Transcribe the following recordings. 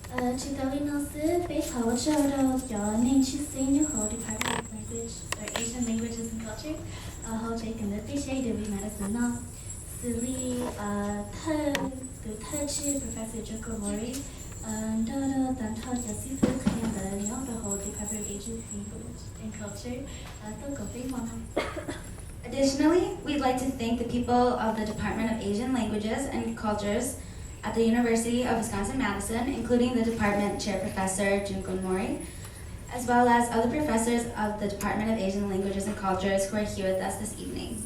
Tsis tas li no xwb, peb thov ua tsaug rau cov neeg tshwj xeeb nyob hauv Department of Language, or Asian Languages and Culture, hauv tsev kawm ntawv T C A W Madison no, xws li thawj, tus thawj tswj Professor Junko Mori, nrog rau tag nrho cov xib fwb qhia ntawv nyob rau hauv Department of Asian Language and Culture tuaj koom peb hmo no. Additionally, we'd like to thank the people of the Department of Asian Languages and Cultures at the University of Wisconsin-Madison, including the department chair, Professor Junko Mori, as well as other professors of the Department of Asian Languages and Cultures who are here with us this evening.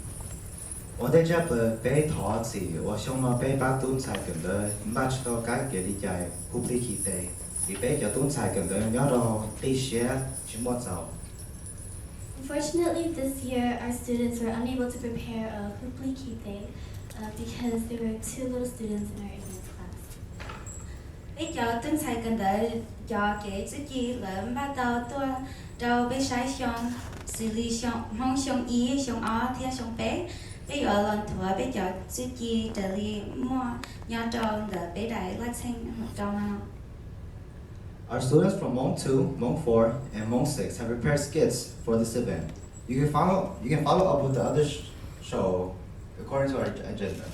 Ua ntej tshaj plaws peb thov txim uas xyoo no peb pab tub ntxhais kawm ntawv npaj tsis tau kab kev li cas Hublli Key Day, vim peb cov tub ntxhais kawm ntawv nyob rau qib siab tsis muaj txaus. Unfortunately, this year our students were unable to prepare a Hublli Key Day uh, because there were too little students in our English class. Peb cov tub ntxhais kawm ntawv cov kev txuj ci lawv npaj tau tuaj rau peb saib xyoo, xws li Hmoob xyoo ib, xyoo ob thiab xyoo peb. Peb yuav los nthuav peb cov txuj ci raws li muaj nyob rau ntawm peb daim laj txheej rau no. Our students from Hmong two, Hmong four, and Hmong six have prepared skits for this event. You can follow, you can follow up with the other sh- show according to our agenda.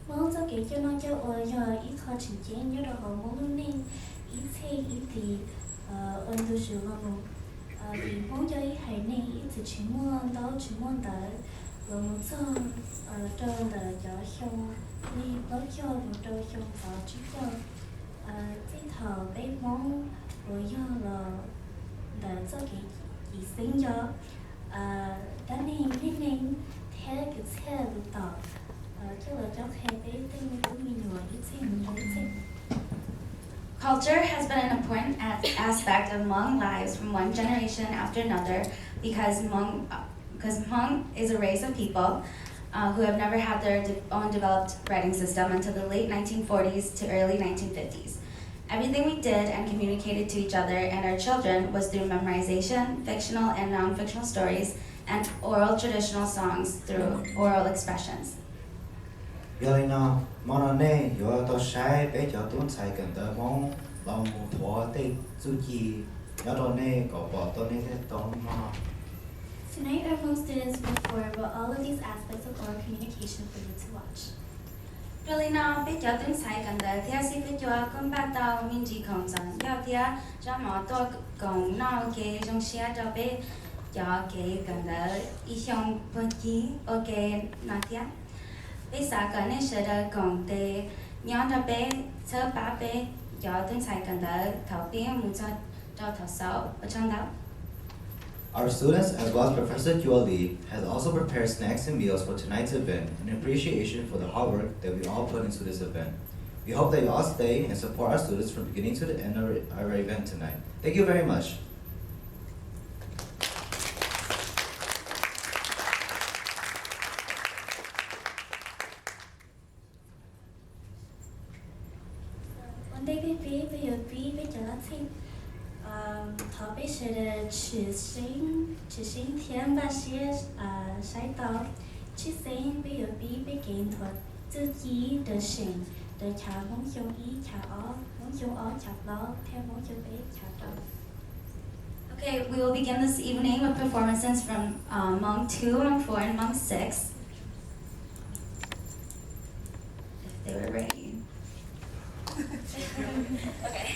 Hmoob txoj kev coj noj coj ua yog ib qho tseem ceeb nyob rau hauv Hmoob lub neej ib txheej ib tis ua ntu zus los mus. Vim Hmoob yog ib haiv neeg ib txwm tsis muaj ntaub tsis muaj ntawv los mus txog rau ntawm cov xyoo li plaub caug mus rau xyoo txog tsib caug. Txij thaum peb Hmoob uas yog los ntawm txoj kev cim xeeb yog dab neeg, neej neeg thiab kwv txhiaj lus tom coj los cob qhia peb tej me tub me nyuam ib txheej mus rau ib txheej. Culture has been an important a- aspect of Hmong lives from one generation after another because Hmong, because Hmong is a race of people uh, who have never had their de- own developed writing system until the late nineteen forties to early nineteen fifties. Everything we did and communicated to each other and our children was through memorization, fictional and non-fictional stories, and oral traditional songs through oral expressions. Yog li no, hmo no nej yuav tau saib peb cov tub ntxhais kawm ntawv Hmoob los mus thuav tej txuj ci nyob rau nej kom pom tau nej thiaj tau hmo no. Tonight, our Hmong students perform all of these aspects of oral communication for you to watch. Dhau li no, peb cov tub ntxhais kawm ntawv thiab xib fwb cua kuj npaj tau me ntsis khoom txom nyem thiab zaub mov tuaj koom noj ua ke zoo siab rau peb cov kev kawm ntawv ib xyoo puag ci ua ke no thiab. Peb xav kom nej sawv daws koom tes nyob nrog peb txhawb pab peb cov tub ntxhais kawm ntawv thaum pib mus txog rau thaum xaus. Ua tsaug ntau. Our students, as well as Professor Cua Lee, has also prepared snacks and meals for tonight's event in appreciation for the hard work that we all put into this event. We hope that you all stay and support our students from beginning to the end of our event tonight. Thank you very much. Ua ntej peb pib, peb yuav pib peb cov laj txheej. Thov peb sawv daws tshwm seeb, tshwm seeb thiab npaj siab saib tau. Tshwj xeeb peb yuav pib peb kev nthuav txuj ci raws seem, raws chav Hmoob xyoo ib chav ob, Hmoob xyoo ob chav plaub thiab Hmoob xyoo peb chav rau. Okay, we will begin this evening with performances from uh, Hmong two, Hmong four, and Hmong six. If they were ready. Okay.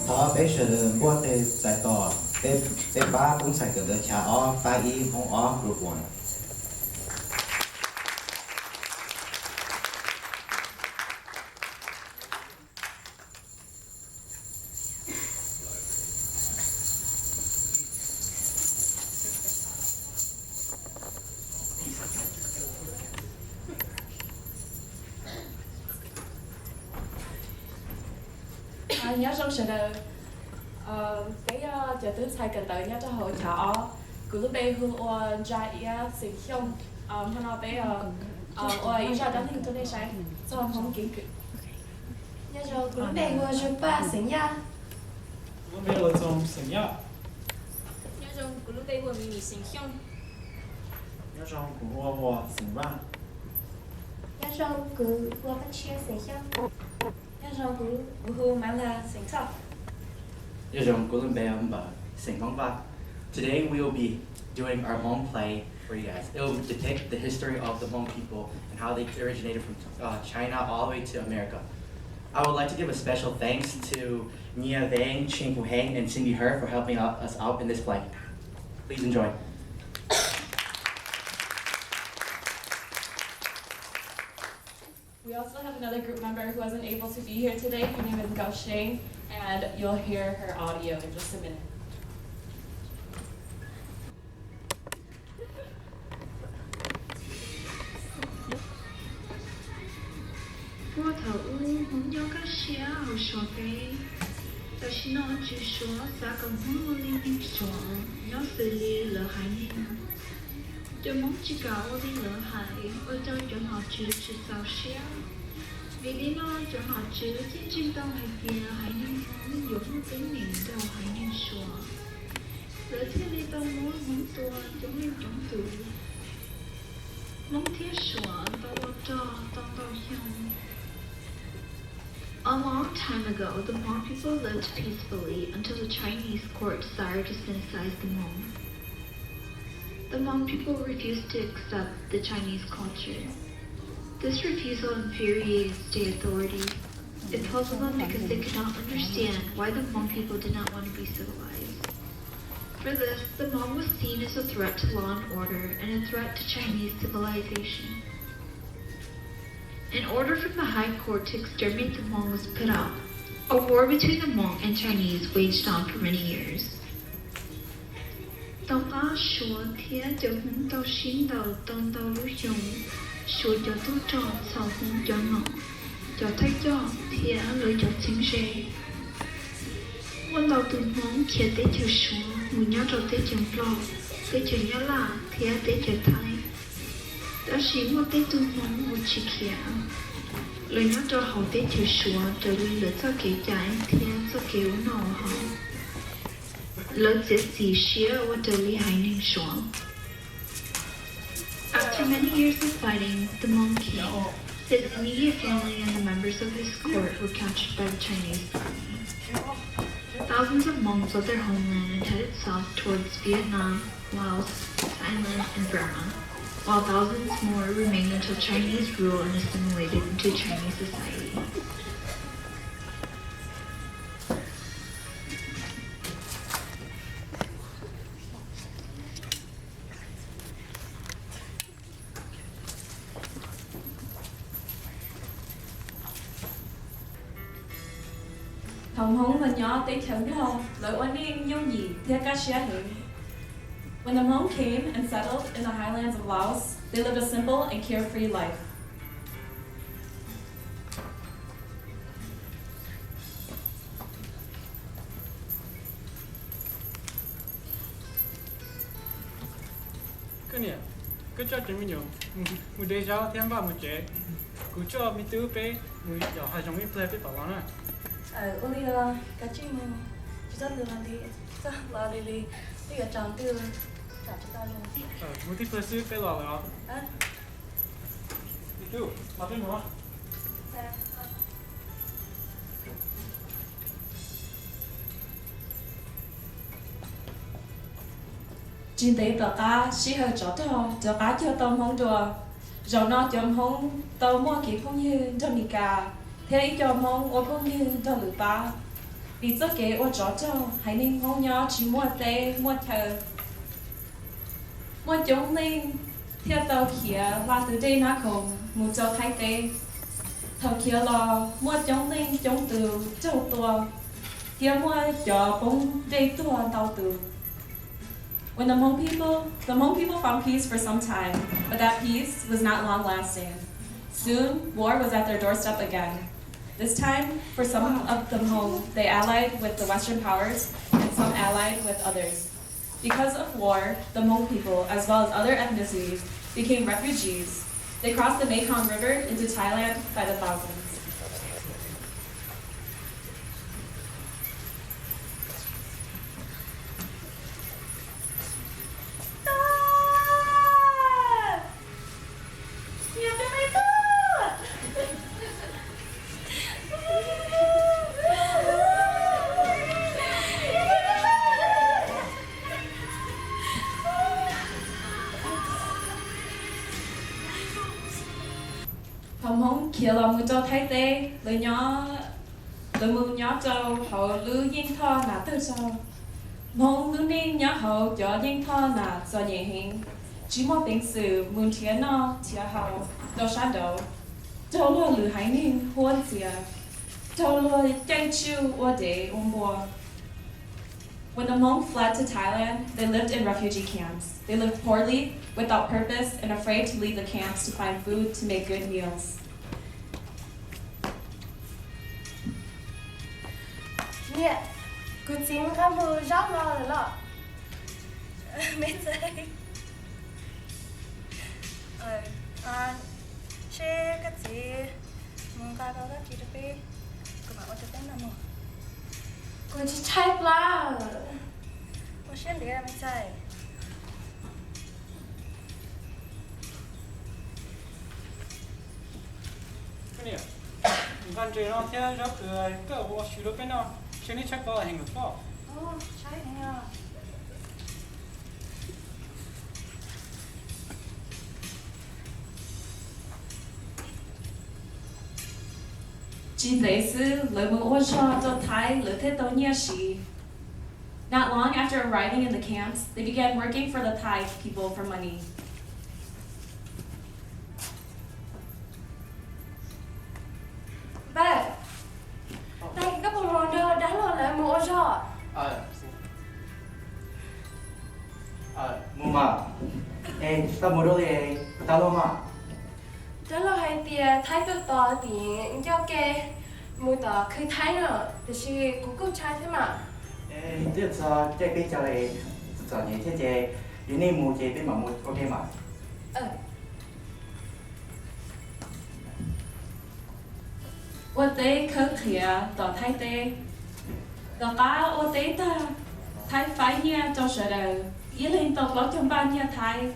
Thov peb sawv daws npuaj tes txais tos, peb pab tub ntxhais kawm ntawv chav ob, pab ib, Hmoob ob, group one. Nyob zoo sawv daws, peb yog cov tub ntxhais kawm ntawv nyob rau hauv chav ob. Kuv lub npe hu ua Ntsa Iab xeem Xyooj. Hmo no peb Ua ib zaj dab neeg rau nej saib txog Hmoob keeb kwm. Nyob zoo, kuv lub npe hu ua Zuag Paj xeem Yaj. Kuv lub npe hu ua Txoos xeem Yaj. Nyob zoo, kuv lub npe hu ua Mis Mis xeem Xyooj. Nyob zoo, kuv hu ua Huas xeem Vaj. Nyob zoo, kuv hu ua Paj Tshiab xeem Xyooj. Nyob zoo, kuv, kuv hu Mab Lag xeem Thoj. Nyob zoo, kuv lub npe hu ua Npawg xeem Hmoob Vaj. Today we will be doing our Hmong play for you guys. It will depict the history of the Hmong people and how they originated from uh, China all the way to America. I would like to give a special thanks to Nia Vang, Ching Fu Hang, and Cindy Her for helping out, us out in this play. Please enjoy. We also have another group member who wasn't able to be here today. Her name is Gao Sheng, and you'll hear her audio in just a minute. Puag thaum ub Hmoob nyob kaj siab hauv Suav teb. Tam sim no tsis Suav xav kom Hmoob ua li neeg Suav nyob xws li lawv haiv neeg. Cov Hmoob tsis kam ua li lawv hais ua rau cov nom tswv tsis txaus siab. Vim li no cov nom tswv thiaj ntseeg tau hais tias haiv neeg Hmoob yuav muaj teeb meem nrog haiv neeg Suav. Lawv thiaj li tau muab Hmoob tua coob leej coob tus. Hmoob thiab Suav tau ua rog tau ntau xyoo. A long time ago, the Hmong people lived peacefully until the Chinese court decided to synthesize the Hmong. The Hmong people refused to accept the Chinese culture. This refusal infuriated state authorities. It puzzled them because they could not understand why the Hmong people did not want to be civilized. For this, the Hmong was seen as a threat to law and order and a threat to Chinese civilization. An order from the High Court to exterminate the Hmong was put out. A war between the Hmong and Chinese waged on for many years. Tom qab Suav thiab cov Hmoob tau sib ntaus tau ntau lub xyoo, Suav cov tub rog txhaum Hmoob cov nom, cov thawj coj thiab lawv cov txheeb ze. Muaj ntau tus Hmoob khiav teb chaws Suav mus nyob rau teb chaws Nplog, teb chaws Nyab Laj thiab teb chaws Thaib. Tab sis muaj tej tug Hmoob uas tsis khiav, lawv nyob rau hauv teb chaws Suav raws li lawv txoj kev cai thiab txoj kev ua noj ua haus. Lawv txiav txim siab ua raws li haiv neeg Suav. After many years of fighting, the Hmong king, his immediate family, and the members of his court were captured by the Chinese army. Thousands of Hmong fled their homeland and headed south towards Vietnam, Laos, Thailand, and Burma, while thousands more remained until Chinese rule and assimilated into Chinese society. Thaum Hmoob los nyob teb chaws Nplog, lawv ua neej yooj yim thiab kaj siab heev. When the Hmong came and settled in the highlands of Laos, they lived a simple and carefree life. Koj niam, koj coj cov me nyuam mus de zaub thiab npaj mus tsev. Kuv coj me tub peb mus yos hav zoov ib pliag peb pam los na. Ua li, kav tsij mus, tsis txhob ntws los li, txhob los li li, twb yuav tsaus ntuj, tsam tsis tau los. Mus tib pliag xwb peb los lawm os. Tsis ntev tom qab sij hawm tsov rog rov qab cog tau Hmoob dua. Zaum no cov Hmoob tau muaj kev phooj ywg nrog Mis Kas thiab ib co Hmoob ua phooj ywg nrog lwm pab. Vim txoj kev ua tsov rog, haiv neeg Hmoob nyob tsis muaj teb muaj chaw. Muaj coob leej thiaj tau khiav hla tus dej Nab Khoom mus rau Thaib teb. Thaum khiav los muaj coob leej coob tus raug tua, thiab muaj cov poob dej tuag ntau tus. When the Hmong people, the Hmong people found peace for some time, but that peace was not long lasting. Soon, war was at their doorstep again. This time, for some of the Hmong, they allied with the Western powers, and some allied with others. Because of war, the Hmong people, as well as other ethnicities, became refugees. They crossed the Mekong River into Thailand by the thousands. Thaum Hmoob khiav los mus rau Thaib teb, lawv nyob, lawv mus nyob rau hauv lub yeej thoj nas tawg rog. Hmoob lub neej nyob hauv cov yeej thoj nas txom nyem heev, tsis muaj peev xwm mus nrhiav noj nrhiav haus rau sab nraud, raug luag lwm haiv neeg huab ntxias, raug luag caij tsuj ua dev ua npua. When the Hmong fled to Thailand, they lived in refugee camps. They lived poorly, without purpose, and afraid to leave the camps to find food to make good meals. Niam, kuv txiv nqa mus zaub no lawm los? Me ntxhais, seb koj txiv mus nqa koj txiv rau peb, kuv mam ua rau peb noj mus. Kuv tsis tshaib plab. Ua siab ntev me ntxhais. Koj niam, nqa ntses no thiab zaub kws koj ua siav rau peb noj, seb neb tshaib plab heev lawm pob. Tsis ntev xwb lawv mus ua zog rau Thaib lawv thiaj tau nyiaj siv. Not long after arriving in the camps, they began working for the Thai people for money. Npawg, tag kis koj puas mus nrog dab laug lawv mus ua zog? Mus mas. Es koj mus dua li dab laug mas? Dab laug hais tias Thaib tuaj tos tim ncauj ke mus tom khw Thaib no, tiam sis kuv kuj ntshai thiab mas. Twb txog caij peb caug li, txom nyem thiab ces yog nej mus ces peb mam mus ua ke mas. Ua teb khawb qhiav tom Thaib teb. Tom qab ua teb tag, Thaib faib nyiaj rau sawv daws, ib leeg tau plaub caug npaj nyiaj Thaib.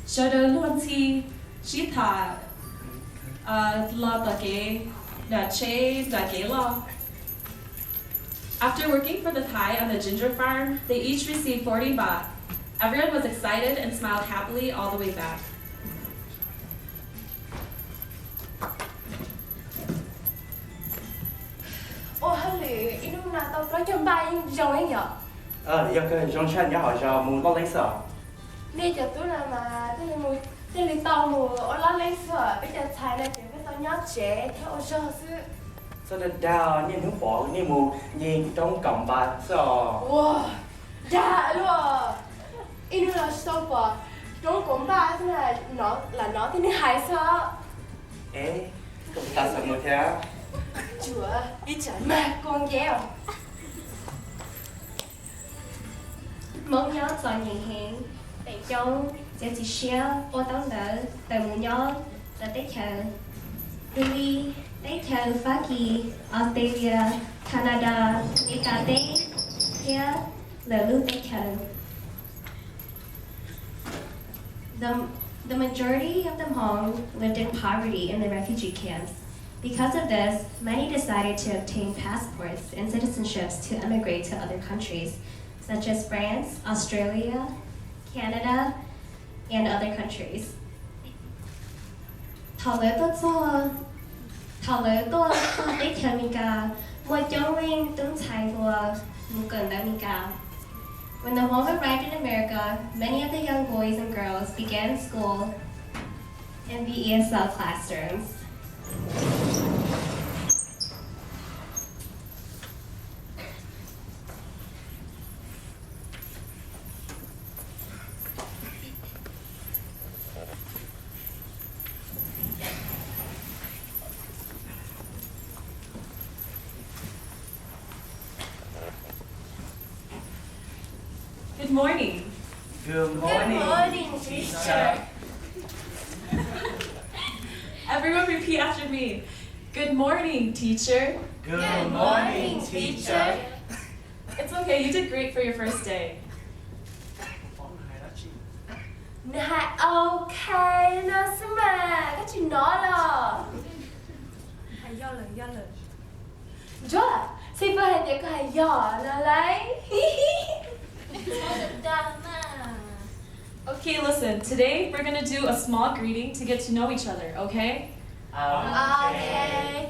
Sawv daws luag ntxhi sib tham los tom kev, nram tsheb nram kev loj. After working for the Thai on the ginger farm, they each received forty baht. Everyone was excited and smiled happily all the way back. Ua hauj lwm ib hnub no tau plaub caug npaj yeej zoo ib yam. Yog kawg zoo tshaj nyob hauv zos mus loj leeb xwb os. Nej cov tub no mas thiaj li tau mus ua loj leeb xwb os, peb cov ntxhais no ces peb tau nyob tsev thiab ua zog xwb. Txhob dag dag, niaj hnub pom nej mus nce roob kaum npaj xwb os. Ua dag luaj, ib hnub los tsis tau pom roob kaum npaj xwb, lam hnov tej neeg hais xwb os. Es koj puas tas xav mus thiab? Tsuav ib tsam mag kua nkev os. Hmoob nyob txom nyem heev, feem coob txiav txim siab ua tau ntawv tawm mus nyob lawv teb chaws, xws li teb chaws Fab Kis, Australia, Canada, Meskas teb, thiab lwm lub teb chaws. The, the majority of the Hmong lived in poverty in the refugee camps. Because of this, many decided to obtain passports and citizenships to emigrate to other countries, such as France, Australia, Canada, and other countries. Thaum lawv tuaj txog, thaum lawv tuaj txog teb chaws Amelikas, muaj coob leej tub ntxhais hluas mus kawm ntawv Amelikas. When the Hmong arrived in America, many of the young boys and girls began school in the E S L classrooms. Good morning. Good morning, teacher. Everyone repeat after me. Good morning, teacher. Good morning, teacher. It's okay, you did great for your first day. Nws hais ok no xwb mas, koj tsis hnov los? Hais yog lawm, yog lawm. Ntsuag, xib fwb hais tias koj hais yog no lauj. Dag mas. Okay, listen. Today we're gonna do a small greeting to get to know each other, okay? Okay.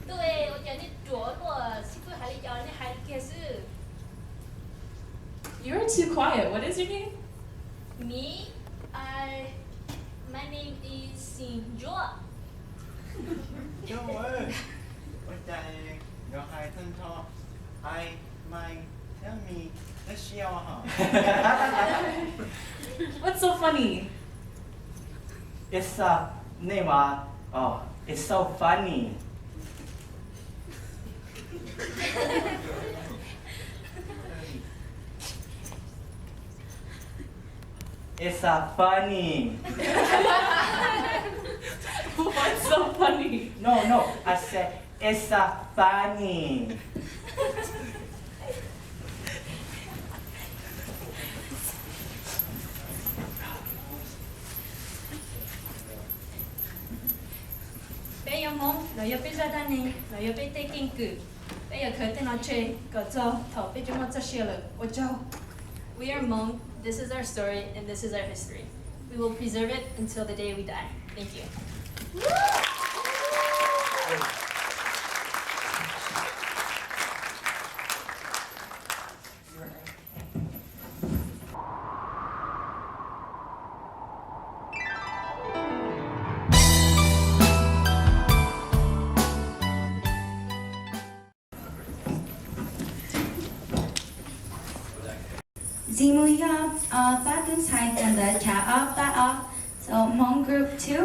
Tuaj, ua cas nej ruam luaj, xib fwb hais li cas nej hais li kiag xwb. You're too quiet. What is your name? Me? I, my name is Xeem Ntsuab. Ua cas yuav hais tag nrho I, my, thiab me, tab sis os. What's so funny? It's a, nej mas, oh, it's so funny. It's a funny. What's so funny? No, no, I said it's a funny. Peb yog Hmoob, no yog peb zaj dab neeg, no yog peb tej keeb kwm. Peb yuav khaws tej no tseg kom txog thaum peb tsis muaj txoj sia lawm. Ua tsaug. We are Hmong. This is our story and this is our history. We will preserve it until the day we die. Thank you. Xeem Muas yog pab tub ntxhais kawm ntawv chav ob pab ob, so Hmong group two.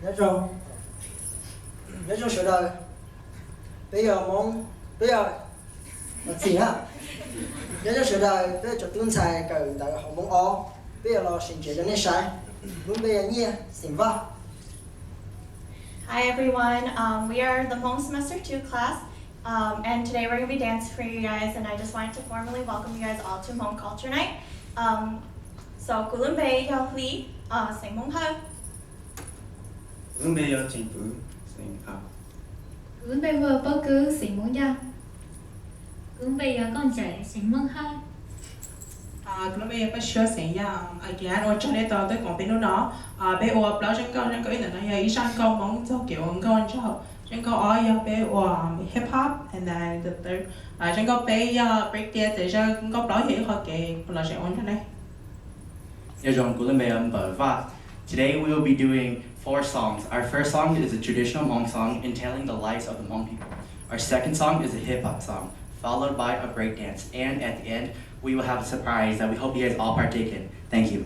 Nyob zoo, nyob zoo sawv daws. Peb yog Hmoob, peb yog, txim na. Nyob zoo sawv daws, peb cov tub ntxhais kawm ntawv hauv Hmoob ob, peb yuav los sim ntsev rau nej saib. Lub npe yog Nyiaj, xeem Vaj. Hi everyone, um, we are the Hmong Semester two class, um, and today we're going to be dancing for you guys, and I just wanted to formally welcome you guys all to Hmong Culture Night. Um, so, kuv lub npe yog Hli, uh, xeem Hmoob Hawj. Kuv lub npe yog Tseem Pwv, xeem Hawj. Kuv lub npe hu ua Paub Kwv, xeem Hmoob Yaj. Kuv lub npe yog Kooj Ntsaim, xeem Hmoob Hawj. Kuv lub npe yog Paj Suab, xeem Yaj. Ua tsaug nej tau tuaj koom peb hnub no. Peb ua plaub zaj nkauj, zaj nkauj ib ntawm no yog ib zaj nkauj Hmoob txog kev ua nkauj nraug, zaj nkauj ob yog peb ua hip hop, and then the third, zaj nkauj peb yog break dance, zaj nkauj plaub yog ib qho kev los zeem ua nraug nej. Nyob zoo, kuv lub npe yog Npawm Vaj. Today we will be doing four songs. Our first song is a traditional Hmong song entailing the lives of the Hmong people. Our second song is a hip hop song, followed by a break dance. And at the end, we will have a surprise that we hope you guys all partake in. Thank you.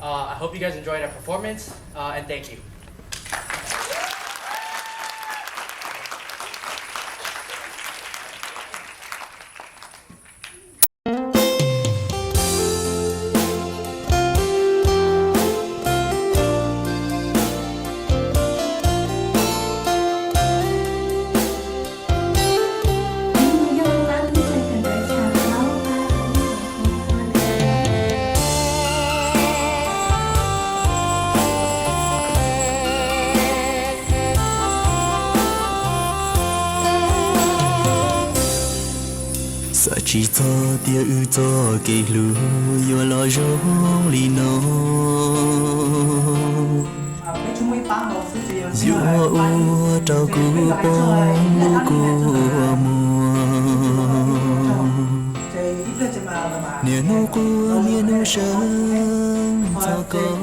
Uh, I hope you guys enjoyed our performance, uh, and thank you. Xav tsis txog tias wb txoj kev hlub yuav los zoo li no. Yuav ua rau kuv poob kuv muag. Niaj hnub quaj niaj hnub seev txog koj.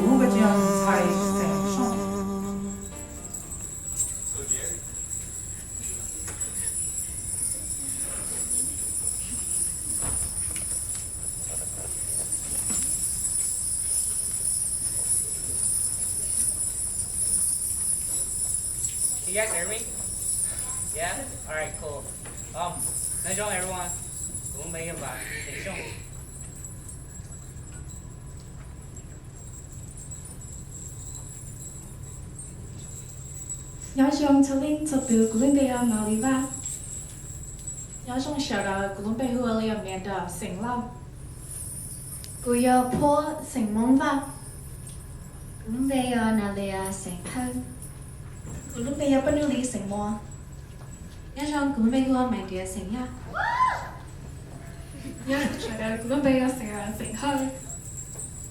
Can you guys hear me? Yeah? All right, cool. Um, nyob zoo everyone. Kuv lub npe yog Vam Xeem Xyooj. Nyob zoo txhua leej txhua tus, kuv lub npe yog Malis Vaj. Nyob zoo sawv daws, kuv lub npe hu ua li Amanda Xeem Lauj. Kuv yog Phuab Xeem Moob Vaj. Kuv lub npe yog Nalia Xeem Thawj. Kuv lub npe yog Paj Nuj Lis Xeem Muas. Nyob zoo, kuv lub npe hu ua Maiv Diav Xeem Yaj. Nyob zoo sawv daws, kuv lub npe yog Xeem Ras Xeem Hawj.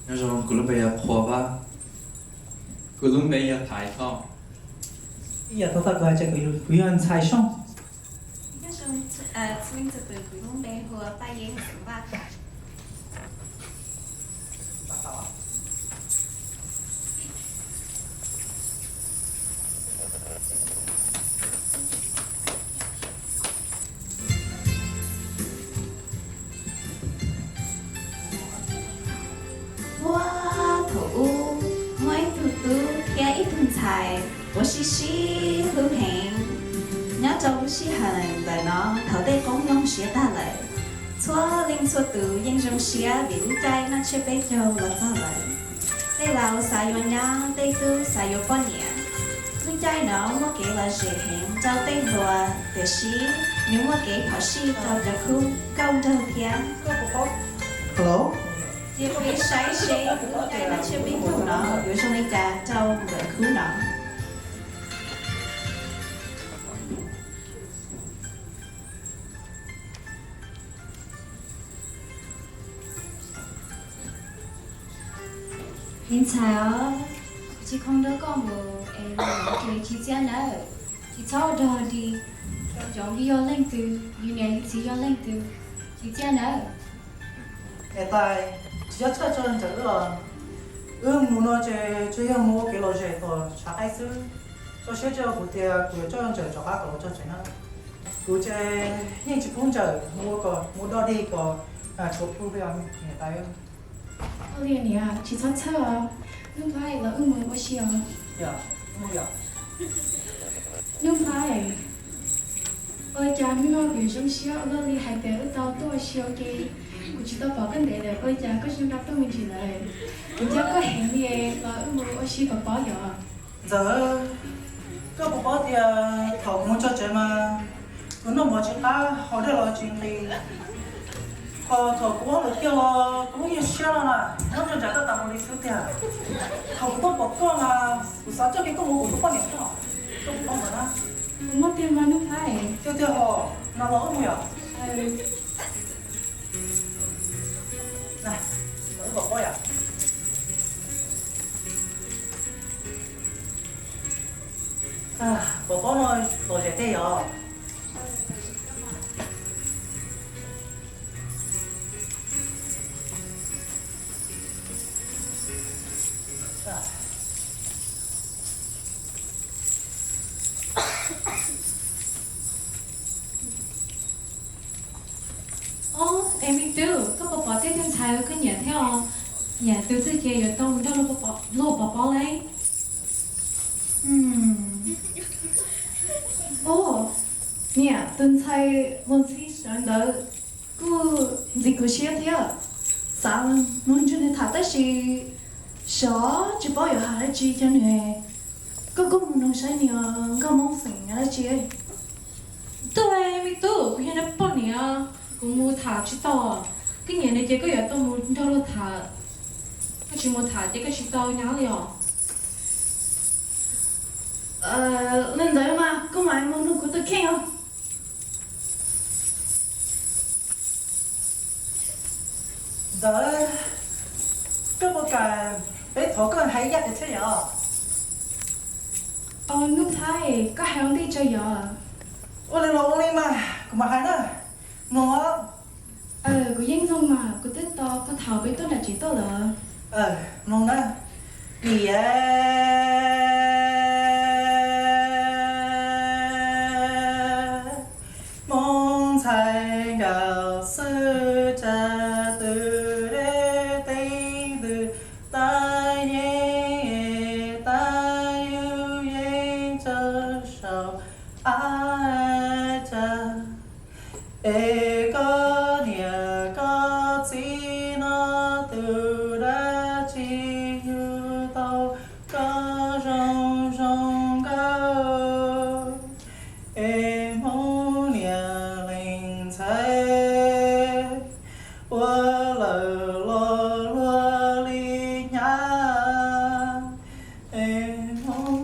Nyob zoo, kuv lub npe yog Qhua Vaj. Kuv lub npe yog Thaiv Thoj. Ib yam thaum kuv hais tias kuv yog Ntxhais Xyooj. Nyob zoo txhua leej txhua tus, kuv lub npe hu ua Paj Yeeb Xeem Vaj. Puag thaum ub, muaj ib tug tub thiab ib tug ntxhais uas sib sib hlub heev. Nyob rau lub sij hawm ntawm no thaum tej qoob loo siav tag lawm, Txhua leej txhua tus yeej zoo siab vim lub caij noj tsiab peb caug los txog lawm. Tej laus xav yuav nyab, tej tub xav yuav poj niam. Lub caij no muaj kev lom zem heev rau tej hluas, tiam sis nws muaj kev phom sij rau cov khub nkauj nraug thiab. Cia peb saib seb lub caij noj tsiab peb caug no yuav zoo li cas rau nkawm khub no. Me ntxhais os, kuv tsis khoom nrog koj mus es mus kev tsis txiaj nawb. Tsis txhob ua rog dig, yoov li yog leej twg, yus niam yus txiv yog leej twg, tsis txiaj nawb. Es tais, tsis txhob txhawj tso ntawm wb os. Wb mus no ces tsuas yog mus ua kev lom zem tom tshav qaib xwb. Tso siab tso kuv tias kuv yuav coj ntawm rov qab kom ua tso tsev na. Kuv ces yeej tsis pub ntawm mus ua kom mus dog dig kom tshuav plhu li os niam tais. Ua li niam, tsis txhob txhawj os. Nuj Nplhaib, los wb mus ua si os. Nuj Nplhaib, ua cas hnub no kuv zoo siab ua luaj li hais tias wb tau tuaj ua si ua ke. Kuv tsis tau pom koj ntev lawm, ua cas koj zoo nqa tuaj me ntsis lawm? Kuv nco koj heev li, los wb mus ua si pov pob yom. Ntxawm, koj puas paub tias thaum kuv mus tso tsev mas kuv noj mov tsis qab, haus dej los tsis nqis. Ho thaum kuv ob lub kiag los kuv lub yeej siab no na, nyob nrog nraim koj tas mus li xwb tiag. Thaum kuv tuaj pom koj mas kuv xav coj kiag koj mus ua kuv tus poj niam thiab. Koj puas paub ntawd na? Kuv muaj tiag mas Nuj Nplhaib. Tiag tiag hos, na los wb mus yom. Na, los wb pov pob yom. Pov pob no lom zem tiag yom. Ob, es me tub, koj puas pom tej tug ntxhais koj nyiam thiab os? Nyiam tus twg ces yuav tau mus nrog luag pov pob lauj. Ub, niam, tus ntxhais Mus Ntxhi sawv ntawd kuj ntxim kuv siab thiab. Xav mus nrog nws tham tab sis xyov tsis paub yuav hais dab tsi rau nws. Koj kuj mus noog saib nws nkauj Hmoob xeem dab tsi. Tuaj, me tub, kuv yog nws poj niam, kuv mus tham tsis tau. Koj nyiam nws ces koj yuav tau mus nrog luag tham. Koj tsis mus tham ces koj tsis tau nyab li os. Li ntawd mas kuv mam mus nug kuv tus kheej os. Ntxawm, koj puas kam peb thov koj hais ib yam thiab yom? Os, Nuj Nplhaib, koj hais ua ntej tso yom. Ua li los ua li mas, kuv mam hais na. Mloog os. Kuv yeej mloog mas, kuv twb tos koj thaum peb tuaj nram tsev tuaj lawm. Mloog na. Niam, Hmoob ntxhais nkawd xwb cas tus deb teeb tus tab yeeb tab yub yeeb tsaug saum ab cas. Es koj niam koj txiv no tus dab tsi yug tau koj zoo zoo nkauj. Es Hmoob niam leej ntxhais ua lawm los luag li hnyav. Es Hmoob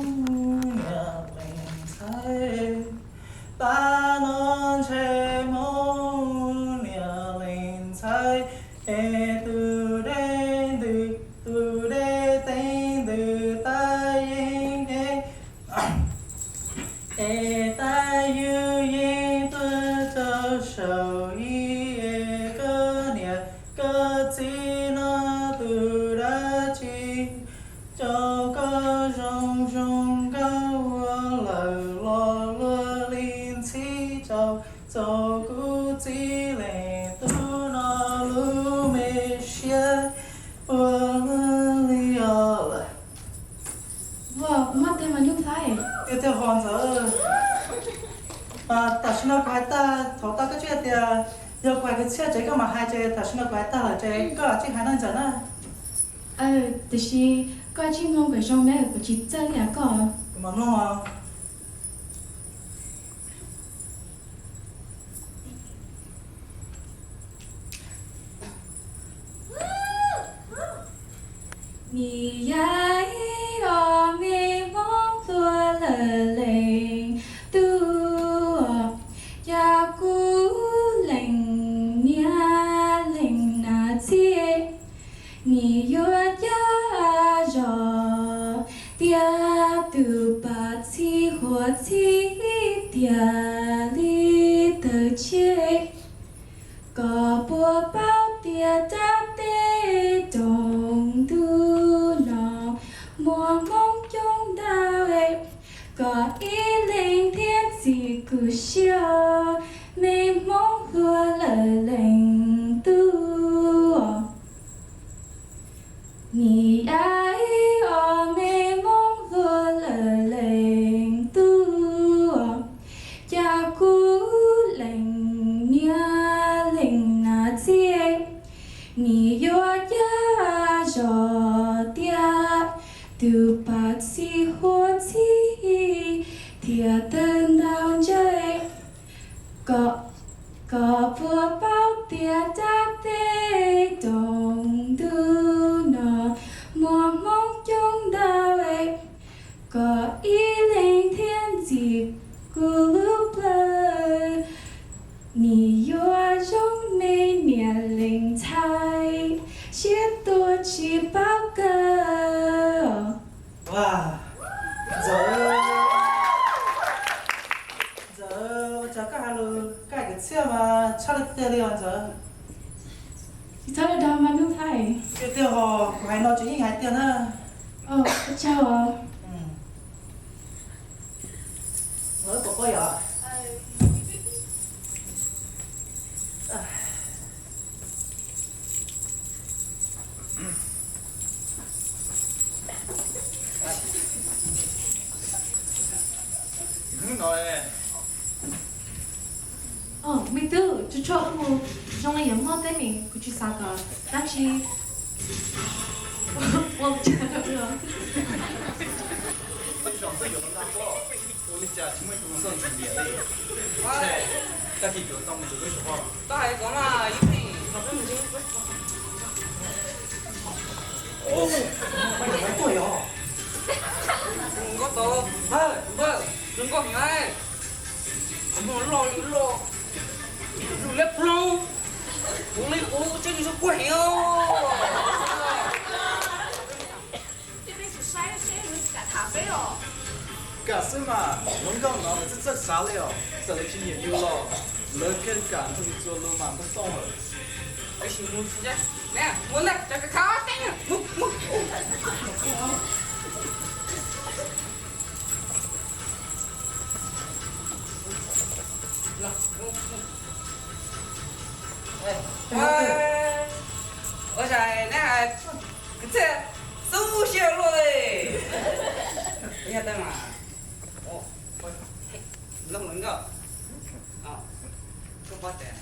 niam leej ntxhais, tab no ntshe Hmoob niam leej ntxhais, es tus deb ntws tus deb teeb ntws tab yeeb es tab yub yeeb tuaj tsaug saum yib, es koj niam koj txiv no tus dab tsi coj koj zoo zoo nkauj ua lawm los luag li ntxhib tsaus txaus kuv txiv leej tub no lub me Yog kuv hais kwv txhiaj ces koj mam hais, ces tam sim no kuv hais tag lawm ces koj tsis hais no Ntxawm na. Tiam sis koj tsis mloog kom zoo na, kuv tsis txawj li koj. Kuv mam mloog os. Nim yav ib ob me hmoob hluas lawm leej tub, cas kuv leej niam leej nas txhij, nim yuav cab zog tias tus pas txhij huam txhij tiag li tawm tseg. Koj puas paub tias rab teb rau ntu no muaj hmoob coob ntau, koj ib leeg thiaj txi kuv siab, me hmoob hluas lawm leej tub. Nim yav ib ob me hmoob hluas lawm leej tub, cas kuv leej niam leej nas txhij, nim yuav cab zog tias tus pas txhij huam txhij thiaj tawm ntau ntse. Koj puas paub tias rab teb rau ntu no muaj hmoob coob ntau, koj ib leeg thiaj ntxim kuv lub plawv. Nim yuav zoo me niam leej ntxhais, siab tuag tsis paub kawg. Ntxawm, Ntxawm, ua cas koj hais lus, koj hais kwv txhiaj mas tshaj lij tiag li os Ntxawm. Tsis txhob dag mas Nuj Thaib. Tiag tiag os, kuv hais no tsis yeej hais tiag na. Ua tsaug os. Lawv puas paub yom? Hnub no, me tub, tsuag tsuag ua zoo li yuav muaj teeb meem, kuv tsis xav kom dab tsi ua tsaug rau wb. Ua li cas tsis muaj ib tug hluas nkauj ntxim ntiag li? Tag kis yuav tau mus tus lub xyov. Koj hais kom mas ib txhij. Hluas nkauj tod, npawg, hluas nkauj heev, loj li loj, lub liab ploog, kuv li kuv tseem tsis kuaj heev. Kam xwb mas, hluas nkauj no lawv txawj txawj xav li os, txawm lawv tsis nyiam yus los lawv kheej kam nrog yus txuas lus mas npawg Tooj lawm. Tab sis mus tsis ntsia, mus ntag, cov kav khav teeb, mus mus. Ua cas neb hais kwv txhiaj xub siab luaj li? Yog tej mas, Ntxawm, koj paub tias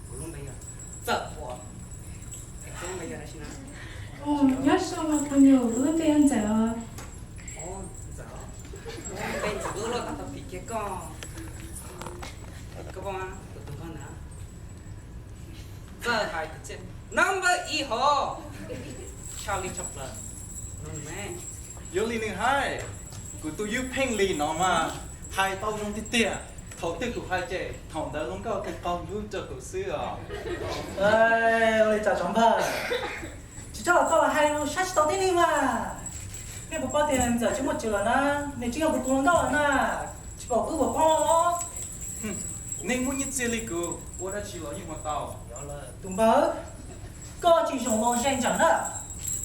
kuv lub npe yog Txawm puas? Koj lub npe yog dab tsi na? Nyob zoo kuv nyuam, kuv lub npe yog Ntxawm os. Ntxawm, lub npe ntxim hlub luaj tab tom phim kiag koj. Koj paub kuv tus nkauj ntawd? Txawj hais kwv txhiaj, number ib hov, tshaj li tshaj plaws. Yog li nws hais, kuv tus yub pheej li no mas hais tau zoo tiag tiag. Thaum twg kuv hais ces thaum ntawd hluas nkauj thiaj qaug ntub rau kuv xwb os. Ua li cas tsoom npawg, tsis txhob los txog los hais lus saib tsis taus tib neeg mas. Nej puas paub tias Ntxawm tsis muaj tsev lawm na, nws tsis yog kuv tus hluas nkauj lawm na, tsis pom wb puas paub los? Nej muaj nyiaj txiag li kuv, ua dab tsi los yeej ua tau. Tus npawg, koj tsis zoo los ze Ntxawm na.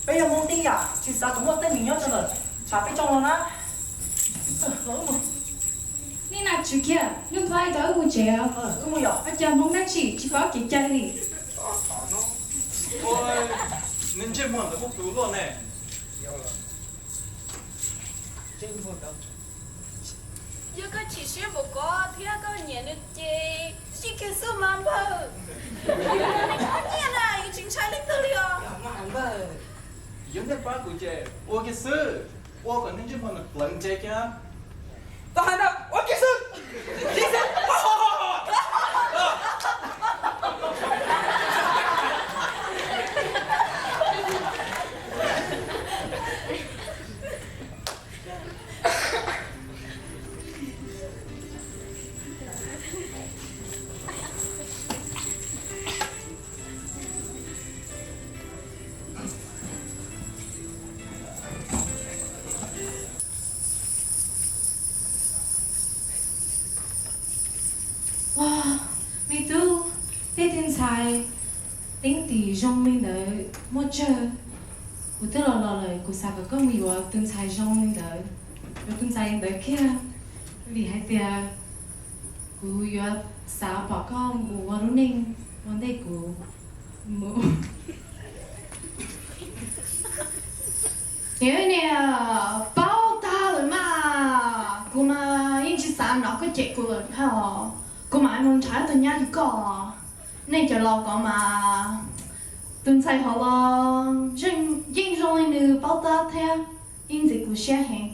Peb yog Hmoob tib yam, tsis xav kom muaj teeb meem nyob rau ntawm tshav peb tsoom los na. Nej nam tswv kiag, Nuj Thaib, tau wb mus tsev os. Wb mus yom. Ua cas Hmoob dab tsi tsis paub kev cai li. Nws ntsej muag ntawd kuj plhus luaj ne. Yog koj chim siab npaum ko thiab koj nyiam nws ces Ib kiag xwb mas npawg, nyiaj na yus tsis ntshai leej twg li os. Yog nej pab kuv ces ua kiag xwb, ua kom nej ntsej muag nws pleev ntse kiag. Tau hais ntag, ua kiag xwb. Ua, me tub, tej tus ntxhais teeb tim zoo li ntawd muaj tsawg. Kuv twb los los lawm, kuv xav kom koj mus yuav tus ntxhais zoo li ntawd, yuav tus ntxhais li ntawd kiag, vim hais tias kuv yuav xav pom koj mus ua lub neej ua ntej kuv mus. Niam, niam paub tag lawm mas, kuv mas yeej tsis xav nrog koj cem kuv lawm thiab os. Kuv mam mus nrhiav tus nyab li koj. Nej cov laus ko mas, tus ntxhais hov los yeej zoo li nws paub tab thiab, yeej ntxim kuv siab heev.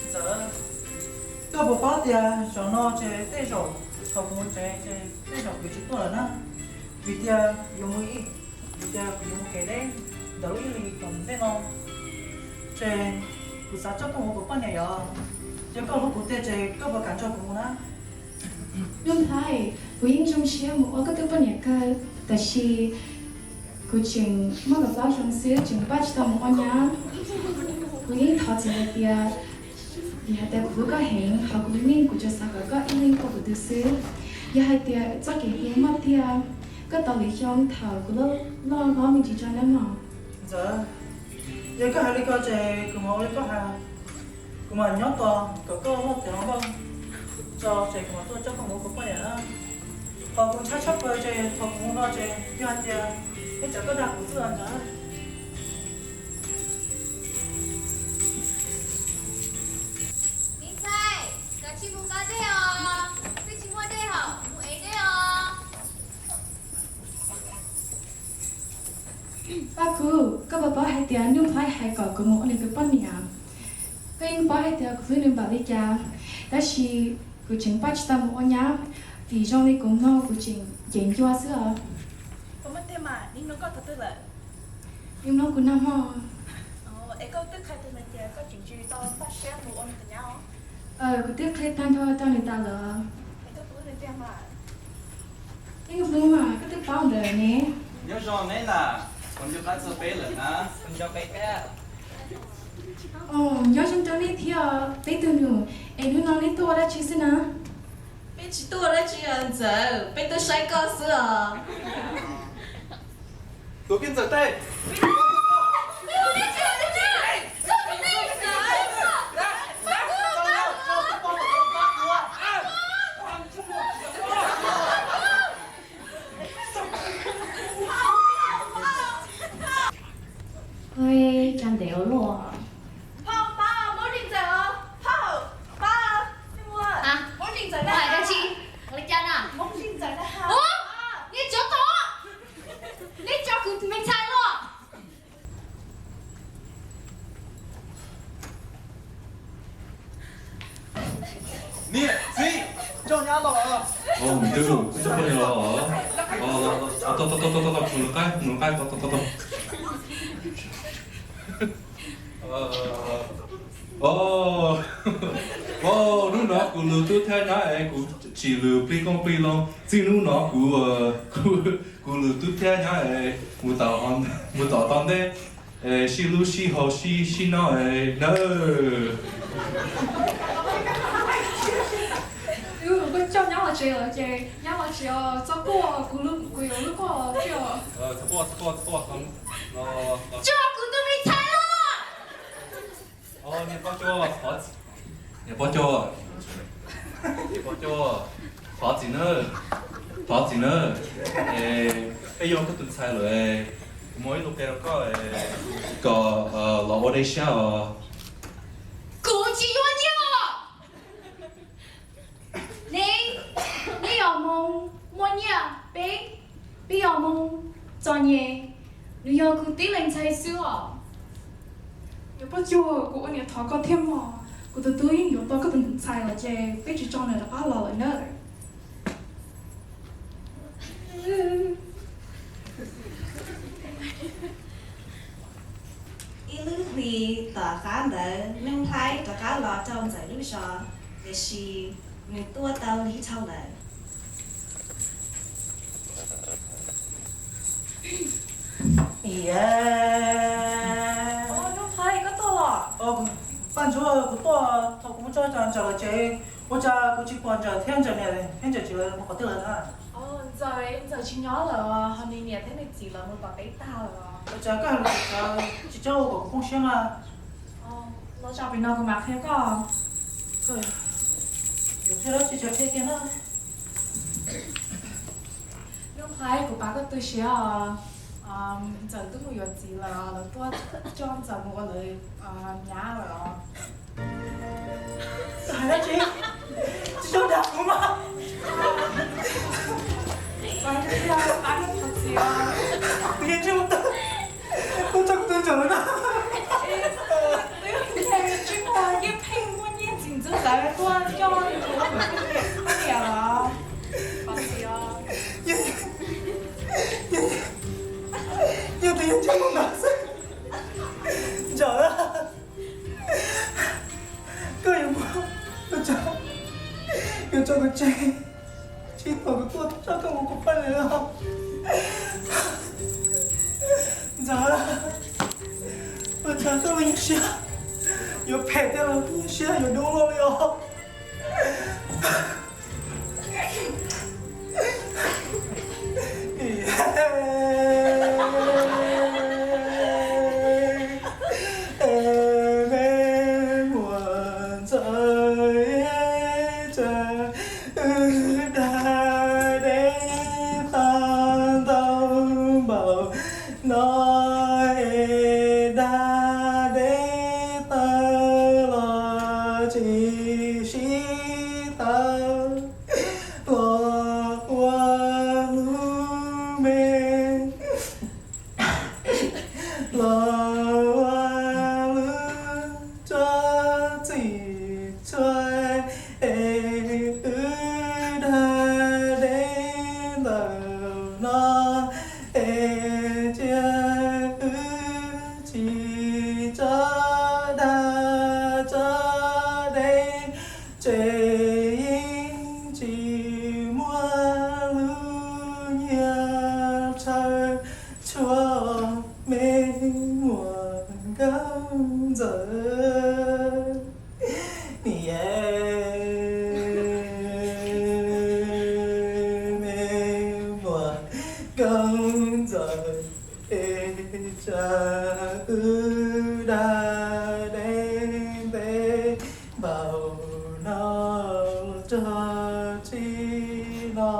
Ntxawm, koj puas paub tias zaum no ces tej zaum thaum kuv mus tsev ces tej zaum kuv tsis tuaj lawm na, vim tias yuav mus ib, vim tias kuv yuav mus kev deb ntawm lub ib hlis tom ntej no, ces kuv xav coj koj mus ua kuv poj niam yom. Yog koj hlub kuv tiag ces koj puas kam nrog kuv mus na? Nuj Nplhaib, kuv yeej zoo siab mus ua koj tus poj niam kawg, tab sis kuv tseem muaj kev pab zoo xwb, tseem npaj tsis tau mus ua nyab. Kuv yeej thov txim hais tias, vim hais tias kuv hlub koj heev, hos kuv lub neej kuv tsuas xav kom koj ib leeg ua kuv tug xwb. Yog hais tias txoj kev hlub muaj tiag, koj tos lwm xyoo thaum kuv loj loj hlob me ntsis tso nawb mog. Ntxawm, yog koj hais li ko ces kuv mam ua li koj hais. Kuv mam nyob tos kom koj loj tiav hluas nkauj tso ces kuv mam tuaj coj koj mus ua kuv poj niam na. Hos kuv ntshai tshaj plaws ces thaum kuv mus no ces yog hais tias nej cov koj dag kuv xwb os Ntxawm. Me ntxhais, kav tsij mus nqa dej os, twb tsis muaj dej hom, mus ev dej os. Paj Kub, koj puas paub hais tias Nuj Nplhaib hais kom kuv mus ua nws tus poj niam? Koj yeej paub hais tias kuv hlub nws npaum li cas, tab sis kuv tseem npaj tsis tau mus ua nyab, vim zoo li kuv mloog kuv tseem cev ncua xwb os. Puas muaj tiag mas, nws mloog koj thaum twg lawm? Nws mloog kuv nag hmo. Es koj twb qhia rau nws tias koj tseem tsis tau npaj siab mus ua nws tus nyab os? Kuv twb qhia tag nrho rau nws tas lawm. Es koj puas hlub nws tiag mas? Yeej hlub mas, koj twb paub ntawd ne. Nyob zoo neb na, kuv nco qab txog peb lawm na. Nco peb thiab. Nco zoo rau nej thiab, peb tus nus, es hnub no nej tuaj ua dab tsi xwb na? Peb tsis tuaj ua dab tsi os Ntxawm, peb tuaj saib koj xwb os. Tus kij Ntxawm tej. Ua cas ntev ua luaj. Phauj, pab muab Lis Ntxawm os. Phauj, pab, muab Lis Ntxawm na. Hais dab tsi? Ua li cas na? Muab Lis Ntxawm na. Ua, nej tsov tom, nej tso kuv tus me ntxhais los. Niam txiv, coj nyab los. Twb los, coj los. Mus qaib, mus qaib, tos, tos, tos. Hnub no kuv lwm tub thiab nyab es kuv tsis lwm plig koob plig loo. Txij hnub no kuv, kuv lwm tub thiab nyab es mus tom toj ntej, sib hlub sib haus sib sib noj nawb. Kuv coj nyab los tsev lawm ces nyab los tsev os, txhob quaj, kuv yuav lub koj thiab. Txhob quaj, txhob quaj, txhob quaj. Tso kuv tus me ntxhais los. Niam poj cuab, niam poj cuab, niam poj cuab, thov txim nawb, thov txim nawb. Peb yuav koj tus ntxhais lawm, Kuv muaj ib lus qhia rau koj kom los ua dej siab os. Kuv tsis yuav nyiaj. Neb, neb yog hmoov muaj nyiaj, peb, peb yog hmoov txom nyem. Nws yog kuv tib leeg ntxhais xwb os. Yog Paj Cuag, kuv ua niam thov koj thiab mog, kuv tus tub yeej yuav tau koj tus ntxhais los ces peb tsis tso nws rov qab los lawm nawb. Ib lub hli tom qab ntawd Nuj Nplhaib rov qab los rau Ntxawm lub zos, tiam sis nws tuaj tau ib dhau lawm. Nuj Nplhaib, koj tuaj los? Paj Ntsuag, kuv tuaj thaum kuv tso cas Ntxawm lawv tsev, ua cas kuv tsis pom Ntxawm thiab Ntxawm niam thiab Ntxawm txiv lawv mus qhov twg lawm na? Ntxawm, Ntxawm tsis nyob lawm, ho nws niam thiab nws txiv lawv mus tom teb tag lawm. Ua cas koj hais lus tsis txawj ua kom kuv poob siab mas. Los tso pem no kuv mam qhia koj. Yuav qhia dab tsi ces qhia kiag na. Nuj Nplhaib, kuv pab koj tu siab os. Ntxawm twb mus yuav txiv lawm, lawv tuaj coj Ntxawm mus ua lawv nyab lawm os. Hais dab tsi? Tsis txhob dag kuv mas. Pab koj thov txim os. Kuv yeej tsis ua tau. Koj tso kuv tus Ntxawm na. Twb yog tsis tau, yeej pheej muaj nyiaj txiv ntxawm tuaj coj kuv ua niam los. Thov txim os. Yog tus yeej tsis ua ntawd xwb. Ntxawm, koj yuav mus, yuav tso kuv tseg, tsis pom kuv tuaj txog koj mus kuv poj niam los. Ntxawm, ua cas koj los nyuaj siab, yuav phem thiab los nyuaj siab yuav dub loj li os. Me muam Ntxawm, wb dag deb tag ntau npaum no es dag deb tag los tsis sib tau, los ua lub me, los ua lub tso txim txhua es wb dag deb ntawm no es cia wb tsis tso dag tso deb, ces yeej tsis muaj lub nyiaj tshawb txhua me muam Nkauj Ntxawm. Niam, me muam Nkauj Ntxawm, es tsam wb dag deb ntev npaum no los txog txij no